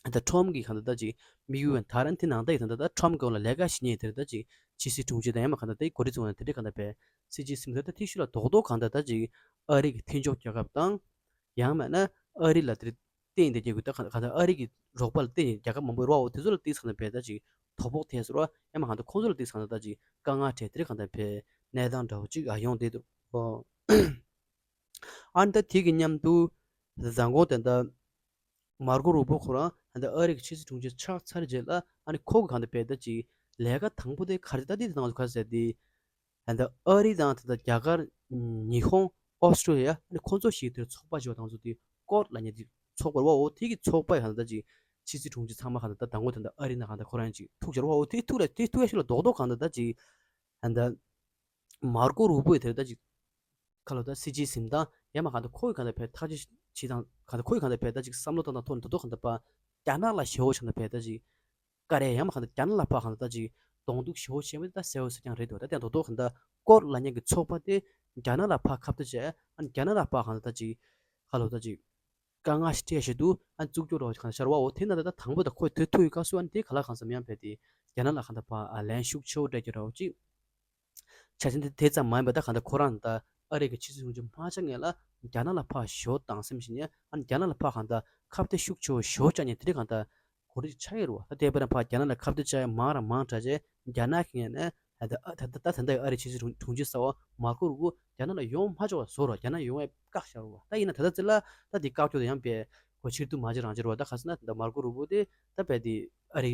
ད་ཊམ་གི་གང་ལྟར་ད་ཅིག་དམིགས་ཡུལ་ཡང་དར་ཨ་ནི་དེ་ནང་ད་ཡི་གང་ལྟར་ད་ཊམ་གི་འོག་ལ་ལས་ཀ་བྱེད་མཁན་དེ་ད་ཅིག་ཕྱི་སྲིད་དྲུང་ཆེ་དང་ཡང་མ་གང་ལྟར་ད་ཡི་འགོ་ཁྲིད་ཚོ་ཡང་དེ་འདྲ་གང་ལྟར་ཕའི་སྲིད་སྤྱི་སེམས་ཁྲལ་ད་དེ་ཤུགས་ལ་རྡོག་རྡོག་གང་ལྟར་ད་ཅིག་ཨ་རི་གི་མཐུན་ཕྱོགས་རྒྱལ་ཁབ་དང་ཡང་མིན་ན་ཨ་རི་ལ་དེ་རེད། བརྟེན་ཏེ་རྒྱལ་ཁབ་ད་གང་ལྟར་ཨ་རི་གི་རོགས་པ་ལ་བརྟེན་ནས་རྒྱལ་ཁབ་མང་པོ་རེད་བ། འོ་དེ་ཚོ་ལ་ཏིག་ཙམ་ཕའི་ད་ཅིག་དོ་ཕོག་ཐེབས་སོང་ར། ཡང་མ་གང་ལྟར་ཁོང་ཚོ་ལ་ཏིག་ཙམ་ད་ཅིག་དཀའ་ངལ་འཕྲད་དེ་རེད་གང་ལྟར་ཕའི་གནས་སྟངས་འདྲ་བོ་ཅིག་ཨ་ཡོང་བསྡད་འདུག་ཨོ། ཨ་ནི་ད་དེ་གི་མཉམ་དུ་མདང་དགོང་དེ་འདྲ་མར་ཀོ་རུ་པོ་ཁོ་རང་ད་ཨ་རི་གི་ཕྱི་སྲིད་དྲུང་ཆེ་ཆགས་ཚར་རྗེས་ལ་ཨ་ནི་ཁོ་གི་གང་ལྟར་ཕའི་ད་ཅིག་ལས་ཀ་དང་པོ་དེ་ག་རེ་ད་དེ་དེ་ནང་ལ་ག་རེ་ཟེར་དེ། ད་ལྟ་ཨ་རི་དང་ད་ལྟ་རྒྱ་གར་ཉི་ཧོང་ཨོ་སི་ཀྲོ་ལི་ཡ་ཨ་ནི་ཁོང་ཚོ་ཞིག་དེར་ཚོགས་པ་ཞིག་དང་ཚོ་དེ་ཀོར་ལ་ཉེ་དེ་ཚོགས་པ་རེད་བ། འོ་དེ་གི་ཚོགས་པ་གང་ལྟར་ཅིག་ཕྱི་སྲིད་དྲུང་ཆེ་ཚང་མ་གང་ལྟར་ད་དང་པོ་ད་ལྟ་ཨ་རི་ནང་གང་ལྟར་ཁོ་རང་ཅིག་ཐུག་བྱ་རེད་བ། འོ་དེ་ཐུག་ལ་དེ་ཐུག་ཡ་ཞིག་ལ་རྡོག་རྡོག་གང་ལྟར་ད་ཅིག་ད་ལྟ་མར་ཀོ་རུ་པོ་ཡི་དེར་ད་ཅིག་ཁ་ལོ་ད་སྲིད་སྤྱིའི་གཟིམ་ཐང་ཡང་མ་གང་ལྟར་ཁོ་གི་གང་ལྟར་ཕའི་ཐག་གཅོད་བྱེད་སྟངས་གང་ལྟར་ཁོ་གི་གང་ལྟར་ཕའི་ད་ཅིག་བསམ་བློ་བཏང་སྟངས་ཐོག་ནས་རྡོག་རྡོག་གང་ལྟར་པ་རྒྱ་ནག་ལ་ཞེ་བོ་ཆགས་ནས་ཕའི་ད་ཅིག་ཀ་རེ་ཡང་མ་གང་ལྟར་རྒྱ་ནག་ལ་ཕར་གང་ལྟར་ཅིག་གདོང་གཏུག་ཞེ་བོ་བྱས་པ་དེ་ད་གསལ་བོ་གསལ་རྐྱང་རེད་འདུག་ད་ལྟ་རྡོག་རྡོག་གང་ལྟར་ཀོར་ལབ་མཁན་གྱི་ཚོགས་པ་དེ་རྒྱ་ནག་ལ་ཕར་ཁ་གཏད་བྱས། ཨ་ནི་རྒྱ་ནག་ལ་ཕར་གང་ལྟར་ཅིག་ཁ་ལོ་ད་ཅིག་དཀའ་ངལ་ཞིག་འཕྲད་བཞིན་འདུག་ཨ་ནི་བཙུགས་རྒྱུ་འདྲ་བོ་གང་ཤར་བ། འོ་དེ་ན་ད་ད་དང་པོ་ད་ཁོས་དེ་ཐུག་ཡོད་སྐབས་སུ་ཨ་ནི་དེ་ག་ལ་གང་ཟེར་མིང་ཕེབས་ཏེ་རྒྱ་ནག་ལ་གང་ལྟར་ཕར་ལན་ཤུགས་ཆེ་བོ་སྤྲད་རྒྱུ་འདྲ་བོ་ཅིག་ཆ་ཆེན་དེ་དེ་ཙམ་མ་ཡིན་པ་ད་གང་ལྟར་ཁོ་རང་ད་ཨ་རི་གི་ཕྱི་སྲིད་དྲུང་ཆེ་མ་ཆགས་སྔོན་ལ་རྒྱ་ནག་ལ་ཕར་ཞེ་བོ་སྡང་སེམས་བྱེད་མཁན། ཨ་ནི་རྒྱ་ནག་ལ་ཕར་གང་ལྟར་ཁ་གཏད་ཤུགས་ཆེ་བོ་ཞེ་བོ་བཅག་མཁན་དེ་འདྲ་གང་ལྟར་གོ་སྒྲིག་ཆགས་ཡོད་རེད་བ། ད་དེ་བར་ན་ཕར་རྒྱ་ནག་ལ་ཁ་གཏད་བཅག་ཡ་མང་ར་མང་དྲགས་བྱས་རྒྱ་ནག་གི་ངོས་ནས་ད་ད་ད་ད་ལྟ་ཨ་རི་ཕྱི་སྲིད་དྲུང་དྲུང་ཆེ་གསར་བ་མར་ཀོ་རུ་པོ་རྒྱ་ནག་ལ་ཡོང་མ་ཆོག་པ་བཟོ་ར། རྒྱ་ནག་ཡོང་ཡ་བཀག་བཞག་རེད་བ། ད་ཡིན་ན་ད་ལྟ་ཅི་ལ་ད་དེ་བཀག་རྒྱུ་དེ་ཡང་པས་གོ་ཕྱིར་བསྡུ་མ་བྱེད་རང་བྱེད་རེད་བ། ད་ག་ཟེར་ན་ད་མར་ཀོ་རུ་པོ་དེ་ད་པས་དེ་ཨ་རི་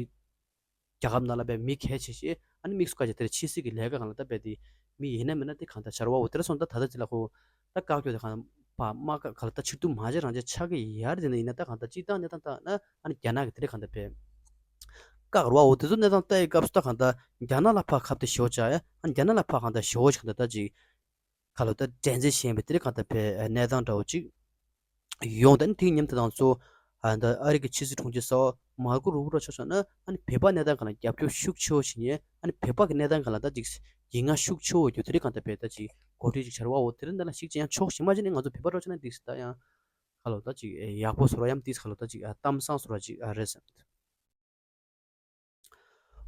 རྒྱལ་ཁབ་ནང་ལ་པའི་མི་གལ་ཆེ་ཤོས། ཨ་ནི་དམིགས་སུ་བཀར་བྱས་དེར་ཕྱི་སྲིད་ཀྱི་ལས་ཀ་སྒང་ལ་ད་པའི་དེ་མི་ཡིན་ན་མིན་ན་དེ་གང་ལྟར་བྱ་ར་བ། འོ་དེར་སོང་ད་ད་ལྟ་ཅི་ལ་ཁོ་ད་བཀག་རྒྱུ་དེ་གང་ཕ་མ་བཀག་ག་ལ་ད་ཕྱིར་བསྡུ་མ་བྱེད་རང་བྱེད་ཆགས་ཀྱི་ཡར་དེ་ན་ཡིན་ན་ད་གང་ལྟར་སྤྱིར་བཏང་གནས་སྟངས་བལྟས་ན་ཨ་ནི་རྒྱ་ནག་གི་དེ་རེད་གང་ལྟར་བས་བཀག་ར་བ། འོ་དེ་ཚོ་གནས་སྟངས་བལྟས་ཡི་སྐབས་སུ་ད་གང་ལྟར་རྒྱ་ནག་ལ་ཕར་ཁ་གཏད་ཞེ་བོ་བཅག་ཡ། ཨ་ནི་རྒྱ་ནག་ལ་ཕར་གང་ལྟར་ཞེ་བོ་ཞིག་གང་ལྟར་ད་ཅིག་ག་ལ་ད་འགྲན་རྩོད་བྱེད་པའི་དེ་རེད་གང་ལྟར་བས་གནས་སྟངས་འདྲ་བོ་ཅིག་ཡོང་། ད་ནི་དེ་མཉམ་དུ་དང་ཚོ་ ཨ་ད་ཨ་རི་གི་ཕྱི་སྲིད་དྲུང་ཆེ་གསར་པ་མར་ཀོ་རུ་བྷི་རོ་ཆགས་སོང་ན། ཨ་ནི་བོད་པ་གནས་སྟངས་སྒང་ལ་རྒྱབ་སྐྱོར་ཤུགས་ཆེ་བོ་བྱེད་མཁན། ཨ་ནི་བོད་པ་གི་གནས་སྟངས་སྒང་ལ་ད་ཅིག་ཡིད་མངའ་ཤུགས་ཆེ་བོ་ཡོད་དེ་རིགས་གང་ལྟར་བས་ད་ཅིག་གོ་སྒྲིག་ཅིག་བྱ་ར་བ་འོ་དེ་རིང་འདི་ལ་ཞིག་ཅིག་ཡང་ཕྱོགས་ཞིག་མ་བྱས་ནས་ང་ཚོ་བོད་པ་འགྲོ་ཆ་ན་འདི་ད་ཡང་ཁ་ལོ་ད་ཅིག་ཡག་པོ་བཟོ་ར་ཡམ་ཏིས་ཁ་ལོ་ད་ཅིག་གཏམ་བཟང་བཟོ་ར་ཅིག་རེད་བསམ།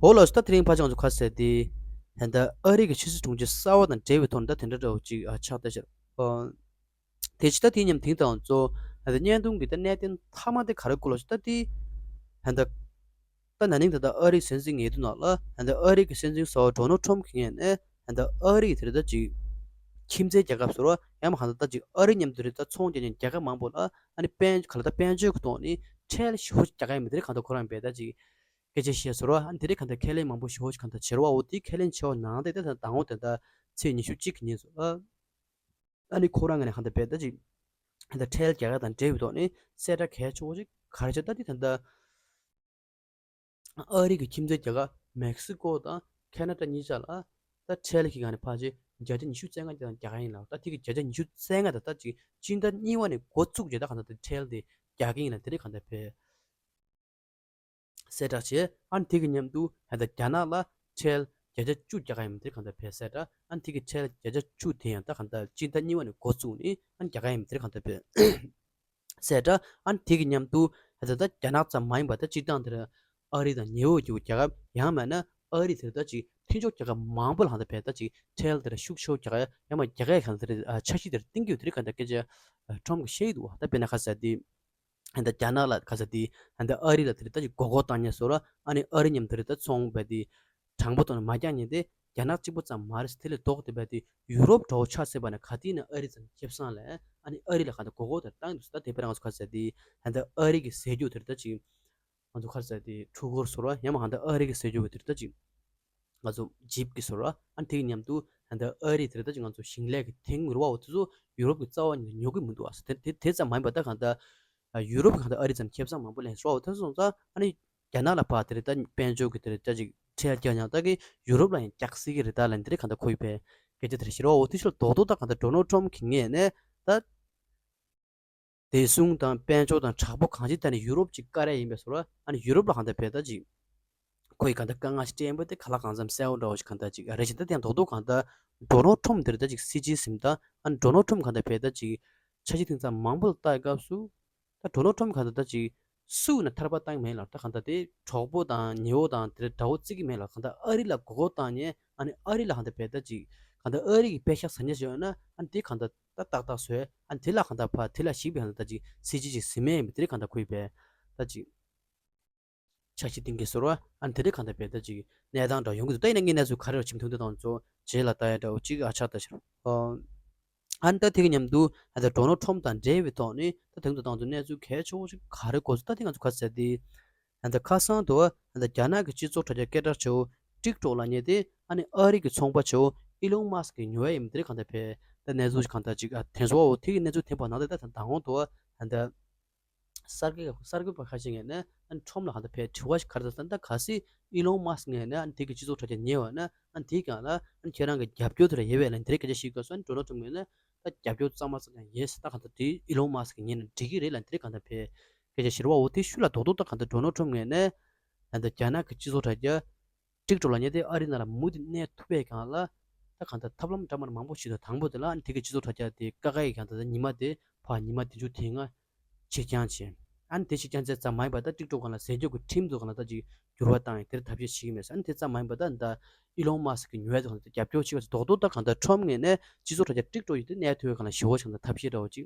འོ་ལགས་སོ། ད་དེ་རིང་ཕལ་ཆེར་ང་ཚོ་ཁ་གསལ་དེ་ད་ལྟ་ཨ་རི་གི་ཕྱི་སྲིད་དྲུང་ཆེ་གསར་པ་དང་འབྲེལ་བའི་ཐོག་ནས་ད་དེ་འདྲ་འདྲ་བོ་ཅིག་ཨ་ཆགས་བསྡད་ཤག་ཨ་དེ་ཕྱི་ད་དེ་མཉམ་དེང་དང་ཚོ་ད་ལྟ་བརྙན་ཐུང་གི་ད་གནད་དོན་མཐའ་མ་དེ་ག་རེ་སྐོར་ལ་ཞིག་ད་དེ་ད་ལྟ་ད་ན་ནིང་ད་ལྟ་ཨ་རིའི་སྲིད་འཛིན་ཡོད་དུས་ནང་ལ་ད་ལྟ་ཨ་རི་གི་སྲིད་འཛིན་གསར་པ་ཌོ་ནལ་ཊམ་གྱི་ངོས་ནས་ད་ལྟ་ཨ་རི་དེ་ད་ཅིག་ཁྱིམ་མཚེས་རྒྱལ་ཁབ་ཟེར་བ་ཡང་མ་གང་ལྟར་ད་ཅིག་ཨ་རི་མཉམ་དུ་རེད་ད་ཚོང་རྒྱག་མཁན་རྒྱལ་ཁབ་མང་པོ་ལ་ཨ་ནི་དཔལ་ག་ལ་ད་དཔལ་འབྱོར་གྱི་ཐོག་ནས་ཁྲལ་ཞེ་པོ་ཅིག་རྒྱག་ག་ཡིན་མི་དེ་རིགས་གང་ལྟར་ཁོ་རང་བས་ད་ཅིག་སྐད་ཆ་བཤད་ཟེར་བ་ཨ་ནི་དེ་རིགས་གང་ལྟར་ཁས་ལེན་མང་པོ་ཞེ་པོ་ཅིག་གང་ལྟར་བྱེད་ར་བ་འོ་དེ་ཁས་ལེན་བྱེད་པ་ནང་དེ་ད་ད་དང་པོ་དེ་ད་ཚེས་ཉི་ཤུ་གཅིག་གི་ཉིན་སུ་ཨ་ཨ་ནི་ཁོ་རང་ངོས་ནས་གང་ལྟར་བས་ད་ཅིག་གང་ལྟར་ཁྲལ་རྒྱག་ཡ་དང་འབྲེལ་བའི་ཐོག་ནས་གསལ་བསྒྲགས་གལ་ཆེ་བོ་ཅིག་ག་རེ་བྱས་ད་དེ་ད་ད། ཨ་རི་གི་ཁྱིམ་མཚེས་རྒྱལ་ཁབ་མེག་སི་ཀོ་དང་ཁེ་ན་ཌ་གཉིས་ཆ་ལ་ད་ཁྲལ་གྱི་སྒང་ནས་ཕལ་ཆེར་བརྒྱ་ཆ་ཉི་ཤུ་རྩ་ལྔ་ཙམ་རྒྱག་གི་ཡིན་ལ། ད་དེ་གི་བརྒྱ་ཆ་ཉི་ཤུ་རྩ་ལྔ་ད་ད་ཅིག་སྤྱི་ཟླ་གཉིས་པ་ནས་འགོ་བཙུགས་རྗེས་ད་གང་ལྟར་ད་ཁྲལ་དེ་རྒྱག་གི་ཡིན་ལ། དེ་རིགས་གང་ལྟར་བས་གསལ་བསྒྲགས་བྱས། ཨ་ནི་དེ་གི་མཉམ་དུ་ད་ལྟ་རྒྱ་ནག་ལ་ཁྲལ་བརྒྱ་ཆ་བཅུ་རྒྱག་གི་ཡིན་དེ་རིགས་གང་ལྟར་བས་གསལ་བསྒྲགས། ཨ་ནི་དེ་གི་ཁྲལ་བརྒྱ་ཆ་བཅུ་དེ་ཡང་ད་གང་ལྟར་སྤྱི་ཟླ་གཉིས་པ་ནས་འགོ་བཙུགས་ནས་ཨ་ནི་རྒྱག་གི་ཡིན་དེ་རིགས་གང་ལྟར་བས། གསལ་བསྒྲགས། ཨ་ནི་དེ་གི་མཉམ་དུ་ད་ལྟ་རྒྱ་ནག་ཙམ་མ་ཡིན་པར་ད་སྤྱིར་བཏང་དེར་ཨ་རི་དང་ཉེ་འོག་གི་རྒྱལ་ཁབ་ཡང་མིན་ན་ཨ་རི་དེར་ད་ཅིག་མཐུན་ཕྱོགས་རྒྱལ་ཁབ་མང་པོ་ལ་ཧང་ད་བས་ད་ཅིག་ཁྲལ་དེར་ཤུགས་ཆེ་བོ་རྒྱག་ཡ་ཡང་མ་རྒྱག་ཡ་གང་དེར་འཆར་གཞི་དེར་བཏིང་གི་ཡོད་དེ་རིགས་གང་ད་སྐད་ཆ་ཊམ་གི་བཤད་ཀྱི་འདུག་བ། ད་དཔེར་ན་ཁ་ས་དེ་ད་རྒྱ་ནག་ལ་ཁ་ས་དེ་ད་ཨ་རི་ལ་དེར་ད་ཅིག་མགོ་སྐོར་བཏང་ཉེ་སོ་ར། ཨ་ནི་ཨ་རི་མཉམ་དེར་ད་ཚོང་བས་དེ་དྲང་པོ་ཐོག་ནས་མ་རྒྱག་ཉེ་དེ། རྒྱ་ནག་གཅིག་པུ་ཙམ་མ་རེད། དེ་ལས་ལྡོག་སྟེ་བས་དེ་ཡུ་རོབ་འདྲ་བོ་ཆ་བཞག་པ་ན་ག་དུས་ནས་ཨ་རི་ཙམ་ཁེ་བཟང་ལས་ཨ་ནི་ཨ་རི་ལ་ག་འདྲ་མགོ་སྐོར་དེ་བཏང་འདུག་ད་དེ་དཔེར་ན་ང་ཚོ་ག་ཟེར་དེ་ད་ལྟ་ཨ་རི་གི་ཟས་རྒྱུ་དེར་ད་ཅིག་ང་ཚོ་ག་ཟེར་དེ་ཕྲུ་གུར་ཟེར་བ་ཡང་མ་ག་འདྲ་ཨ་རི་གི་ཟས་རྒྱུ་དེར་ད་ཅིག་ང་ཚོ་ཇིབ་ཀྱི་ཟེར་བ་ཨ་ནི་དེ་གི་མཉམ་དུ་ད་ལྟ་ཨ་རི་དེར་ད་ཅིག་ང་ཚོ་ཞིང་ལས་ཀྱི་དེང་མི་རུ་བ་འོ་དེ་ཚོ་ཡུ་རོབ་ཀྱི་རྩ་བ་ཉོ་གི་མི་འདུག་ཨ། དེ་དེ་དེ་ཙམ་མ་ཡིན་པ་ད་ག་འདྲ་ཡུ་རོབ་གང་ལྟར་ཨ་རི་ཙམ་ཁེ་བཟང་མང་པོ་ལེན་སྲོལ་དེ་སོང་ཙང་ཨ་ནི་རྒྱ་ནག་ལ་ཕར་དེ་རེད་ད་དཔལ་འབྱོར་གྱི་དེ་རེད་ད་ཅིག་ཁྲལ་རྒྱག་ཡང་ད་གི་ཡུ་རོབ་ལ་ཡང་རྒྱག་སྲིད་ཀྱི་རེད་ད་ལན་དེ་རེད་གང་ལྟར་ཁོ་ཡི་བས་སྐད་ཆ་དེ་རེད་ཤེས་རོགས་འོ་དེ་ཤོད་རྡོག་རྡོག་ད་གང་ལྟར་ཌོ་ནལ་ཊམ་གྱི་ངོས་ནས་ད་བདེ་སྲུང་དང་དཔལ་འབྱོར་དང་དྲག་པོ་གང་ཅི་ད་ནི་ཡུ་རོབ་ཅིག་བཀར་ཡ་ཡིན་པས་སོ་ར། ཨ་ནི་ཡུ་རོབ་ལ་གང་ལྟར་བས་ད་ཅིག་ཁོ་ཡི་གང་ལྟར་དཀའ་ངལ་ཞིག་སྤྲད་ཡིན་པ་དེ་ག་ལ་གང་འཚམ་གསལ་བོ་འདྲ་བོ་ཞིག་གང་ལྟར་ཅིག་རེད་ཤེས་ད་དེ་ཡང་རྡོག་རྡོག་གང་ལྟར་ཌོ་ནལ་ཊམ་དེ་རེད་ད་ཅིག་སྲིད་སྤྱིའི་ཟིན་ད་ཨ་ནི་ཌོ་ནལ་ཊམ་གང་ལྟར་བས་ད་ཅིག་འཆར་གཞི་ཐེངས་མང་པོ་ལ་ལྟ་སྐབས་སུ། ད་ཌོ་ནལ་ཊམ་གང་ལྟར་ད་ཅིག་སུ་ན་ཐར་པ་བཏང་མེད་ལ་ད་གང་ལྟར་དེ་གྲོགས་པོ་དང་ཉེ་བོ་དང་དེ་འདྲ་འདྲ་བོ་བརྩི་གི་མེད་ལ་གང་ལྟར་ཨ་རི་ལ་མགོ་སྐོར་བཏང་ཉེ་ཨ་ནི་ཨ་རི་ལ་གང་ལྟར་བས་ད་ཅིག་གང་ལྟར་ཨ་རི་གི་པེ་ཤག་ཟ་ཉེ་ཞིག་ཡོད་ན་ཨ་ནི་དེ་གང་ལྟར་ད་ཏག་ཏག་བཟོས་ཨ་ནི་དེ་ལ་གང་ལྟར་ཕ་དེ་ལ་ཞིག་པའི་གང་ལྟར་ད་ཅིག་སྲིད་ཇུས་ཅིག་ཟིན་མེད་ཡིན་པ་དེ་གང་ལྟར་ཁོ་ཡི་བས་ད་ཅིག་འཆར་གཞི་བཏིང་གི་ཟེར་བ་ཨ་ནི་དེ་རིགས་གང་ལྟར་བས་ད་ཅིག་གནས་སྟངས་འདྲ་ཡོང་གི་འདུག་ད་ཡིན་ན་ངས་གནས་ཚུལ་ག་རེ་ར་ཆེམ་ཐུང་དེ་དང་ཚོ་རྗེས་ལ་ལྟ་ཡ་འདྲ་བོ་ཅིག་ཨ་ཆགས་ལྟ་ཤར་ཨ་ནི་ད་དེ་གི་མཉམ་དུ་ཨ་ད་ཌོ་ནལ་ཊམ་དང་འབྲེལ་བའི་ཐོག་ནས་ད་དེང་དུ་དང་དུ་གནས་ཚུལ་གལ་ཆེ་བོ་ཞིག་ག་རེ་གོ་སོང་ད་དེ་ང་ཚོ་ག་ཟེར་ཏེ་ཨ་ད་ཁ་སང་དུ་ཨ་ད་རྒྱ་ནག་གི་སྤྱི་ཚོགས་དྲ་རྒྱ་སྐད་གྲགས་ཆེ་བོ་ཊིག་ཊོག་ལབ་མཁན་དེ་ཨ་ནི་ཨ་རི་གི་ཚོང་པ་ཆེ་བོ་ཨི་ལོན་མཱ་སི་ཀི་གི་ཉོ་ཡ་ཡིན་པ་དེ་རིགས་གང་ལྟར་བས་ད་གནས་ཚུལ་ཞིག་གང་ལྟར་ཅིག་ཨ་དེ་ཚོ་འོ་དེ་གི་གནས་ཚུལ་དེ་བར་ནང་དེ་ད་ད་དང་དུ་ཨ་ད། གསར་འགོད་གསར་འགོད་པ་ཁ་ཤས་ངོས་ནས་ཨ་ནི་ཊམ་ལ་གང་ལྟར་བས་དྲི་བ་ཞིག་ག་རེ་བཏང་ད་གལ་སྲིད་ཨི་ལོན་མཱ་སི་ཀི་ངོས་ནས་ཨ་ནི་དེ་གི་སྤྱི་ཚོགས་དྲ་རྒྱ་ཉོས་པ་ན་ཨ་ནི་དེའི་སྒང་ལ་ཨ་ནི་ཁྱེད་རང་གི་རྒྱབ་སྐྱོར་དེ་ར་ཡོད་པས་ལབ་དེ་རིགས་སྐད་ཆ་བཤད་དགོས་སོང་། ཨ་ནི་ཌོ་ནལ་ཊམ་ངོས་ནས་ད་རྒྱབ་སྐྱོར་གཙང་མ་གཙང་རྐྱང་ཡིན་ཟེར། ད་གང་ལྟར་དེ་ཨི་ལོན་མཱ་སི་ཀི་ཉན་ན་འགྲིག་གི་རེད་ལབ་དེ་རིགས་གང་ལྟར་བས་སྐད་ཆ་བཤད་རེད་བ། འོ་དེ་ཤུལ་ལ་རྡོག་རྡོག་ད་གང་ལྟར་ཌོ་ནལ་ཊམ་ངོས་ནས་ཨ་ནི་རྒྱ་ནག་གི་སྤྱི་ཚོགས་དྲ་རྒྱ་ཊིག་ཊོག་ལབ་མཁན་དེ་ཨ་རི་ནང་ལ་མུ་མཐུད་གནས་ཐུབ་པའི་སྒང་ལ་ད་གང་ལྟར་ཐབས་ལམ་འདྲ་མིན་མང་པོ་ཞིག་འདུག་དང་པོ་དེ་ལ་ཨ་ནི་དེ་གི་སྤྱི་ཚོགས་དྲ་རྒྱ་དེ་ཀ་ཁ་ཡི་སྒང་ད་ཉི་མ་དེ་ཕར་ཉི་མ་བདུན་ཅུ་དེ་ལྔ་ཕྱིར་འགྱངས་བྱས། ཨ་ནི་དེ་ཕྱིར་འགྱངས་བྱས་ཙམ་མ་ཡིན་པར་ད་ཊིག་ཊོག་སྒང་ལ་ཟས་སྤྱོད་ཀྱི་ཁྲིམས་ཚོ་སྒང་ལ་ད་ཅིག་འགྱུར་བ་བཏང་ཡིན་དེར་ཐབས་ཤེས་བྱེད་ཀྱི་མེད་ཟེར། ཨ་ནི་དེ་ཙམ་མ་ཡིན་པར་ད་ད་ཨི་ལོན་མཱ་སི་ཀི་གི་ཉོ་ཡ་ཚོ་སྒང་ལ་རྒྱབ་སྐྱོར་བྱེད་པ་ཚོ་རྡོག་རྡོག་ད་གང་ལྟར་ཊམ་ངོས་ནས་སྤྱི་ཚོགས་དྲ་རྒྱ་ཊིག་ཊོག་ཡིན་དེ་གནས་ཐུབ་པའི་སྒང་ལ་ཞེ་པོ་ཞིག་ད་ཐབས་ཤེས་འདྲ་བོ་ཅིག་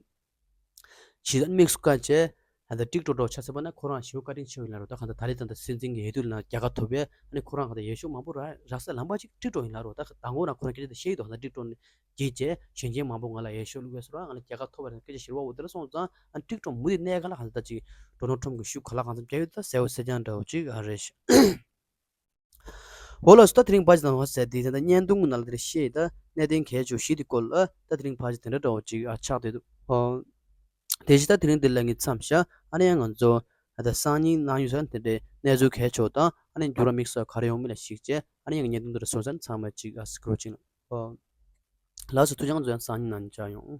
བྱེད། ཨ་ནི་དམིགས་སུ་བཀར་བྱས་ཨ་ད་ཊིག་ཊོག་འདྲ་བོ་ཆ་བཞག་པ་ན་ཁོ་རང་ཞེ་པོ་བཀའ་དྲིན་ཆེ་བ་ཡིན་ལབ་རོགས། ད་གང་ལྟར་ད་ལས་ཙང་ད་སྲིད་འཛིན་གྱི་འོས་བསྡུ་ལ་རྒྱལ་ཁ་ཐོབ་པས་ཨ་ནི་ཁོ་རང་གང་ལྟར་ཡག་ཤོས་མང་པོ་རག་རག་སའི་ལམ་པ་ཅིག་ཊིག་ཊོག་ཡིན་ལབ་རོགས། ད་དང་པོ་རང་ཁོ་རང་སྐད་ཆ་དེ་བཤད་ཡོད་དོ། ད་ཊིག་ཊོག་ནས་བརྒྱུད་བྱས་གཞོན་སྐྱེས་མང་པོ་ང་ལ་འོས་ཤོག་བླུགས་པས་ཟེར་རོགས། ང་ལ་རྒྱལ་ཁ་ཐོབ་པ་རེད། སྐད་ཆ་བཤད་རེད་བ། འོ་དེ་འདྲ་སོང་ཙང་ཨ་ནི་ཊིག་ཊོག་མུ་མཐུད་གནས་སྒང་ལ་གང་ལྟར་ད་ཅིག་ཌོ་ནལ་ཊམ་གྱི་ཤུགས་ག་ལ་གང་འཚམ་རྒྱག་ཡོད་ད་གསལ་པོ་གསལ་རྐྱང་འདྲ་བོ་ཅིག་ཨ་རེད་ཤག་འོ་ལགས་སོ། ད་དེ་རིང་ཕར་ཅིག་དང་བ་ཟེར་དེ་ད་ལྟ་བརྙན་ཐུང་གི་ནང་ལ་དེ་རེད་བཤད་ད་གནད་དོན་གལ་ཆེ་བ་བཞི་དེ་སྐོར་ལ་ད་དེ་རིང་ཕར་ཅིག་དེ་འདྲ་འདྲ་བོ་ཅིག་ཨ་ཆགས་བསྡད་འདུག་ཨོ། དེ་བཞིན་ད་དེ་རིང་འདི་ལ་ངས་མཚམས་བཞག་ཨ་ནི་ཡང་ང་ཚོ་ད་སང་ཉིན་གནངས་ཉིན་ཟེར་དེ་འདྲའི་གནས་ཚུལ་གལ་ཆེ་བ་དང་ཨ་ནི་འགྱུར་བ་དམིགས་བསལ་ག་རེ་ཡོང་མིན་ལ་གཞིགས་བྱས་ཨ་ནི་ཡང་བརྙན་ཐུང་འདི་འདྲ་བཟོ་ས་ཚང་མ་ཅིག་ཨ་སི་ཀྲོ་ཅིག་ཨོ། ལགས་སོ། ཐུགས་རྗེ་ཆེ། ང་ཚོ་ཡང་སང་ཉིན་ནང་ནས་མཇལ་ཡོང་།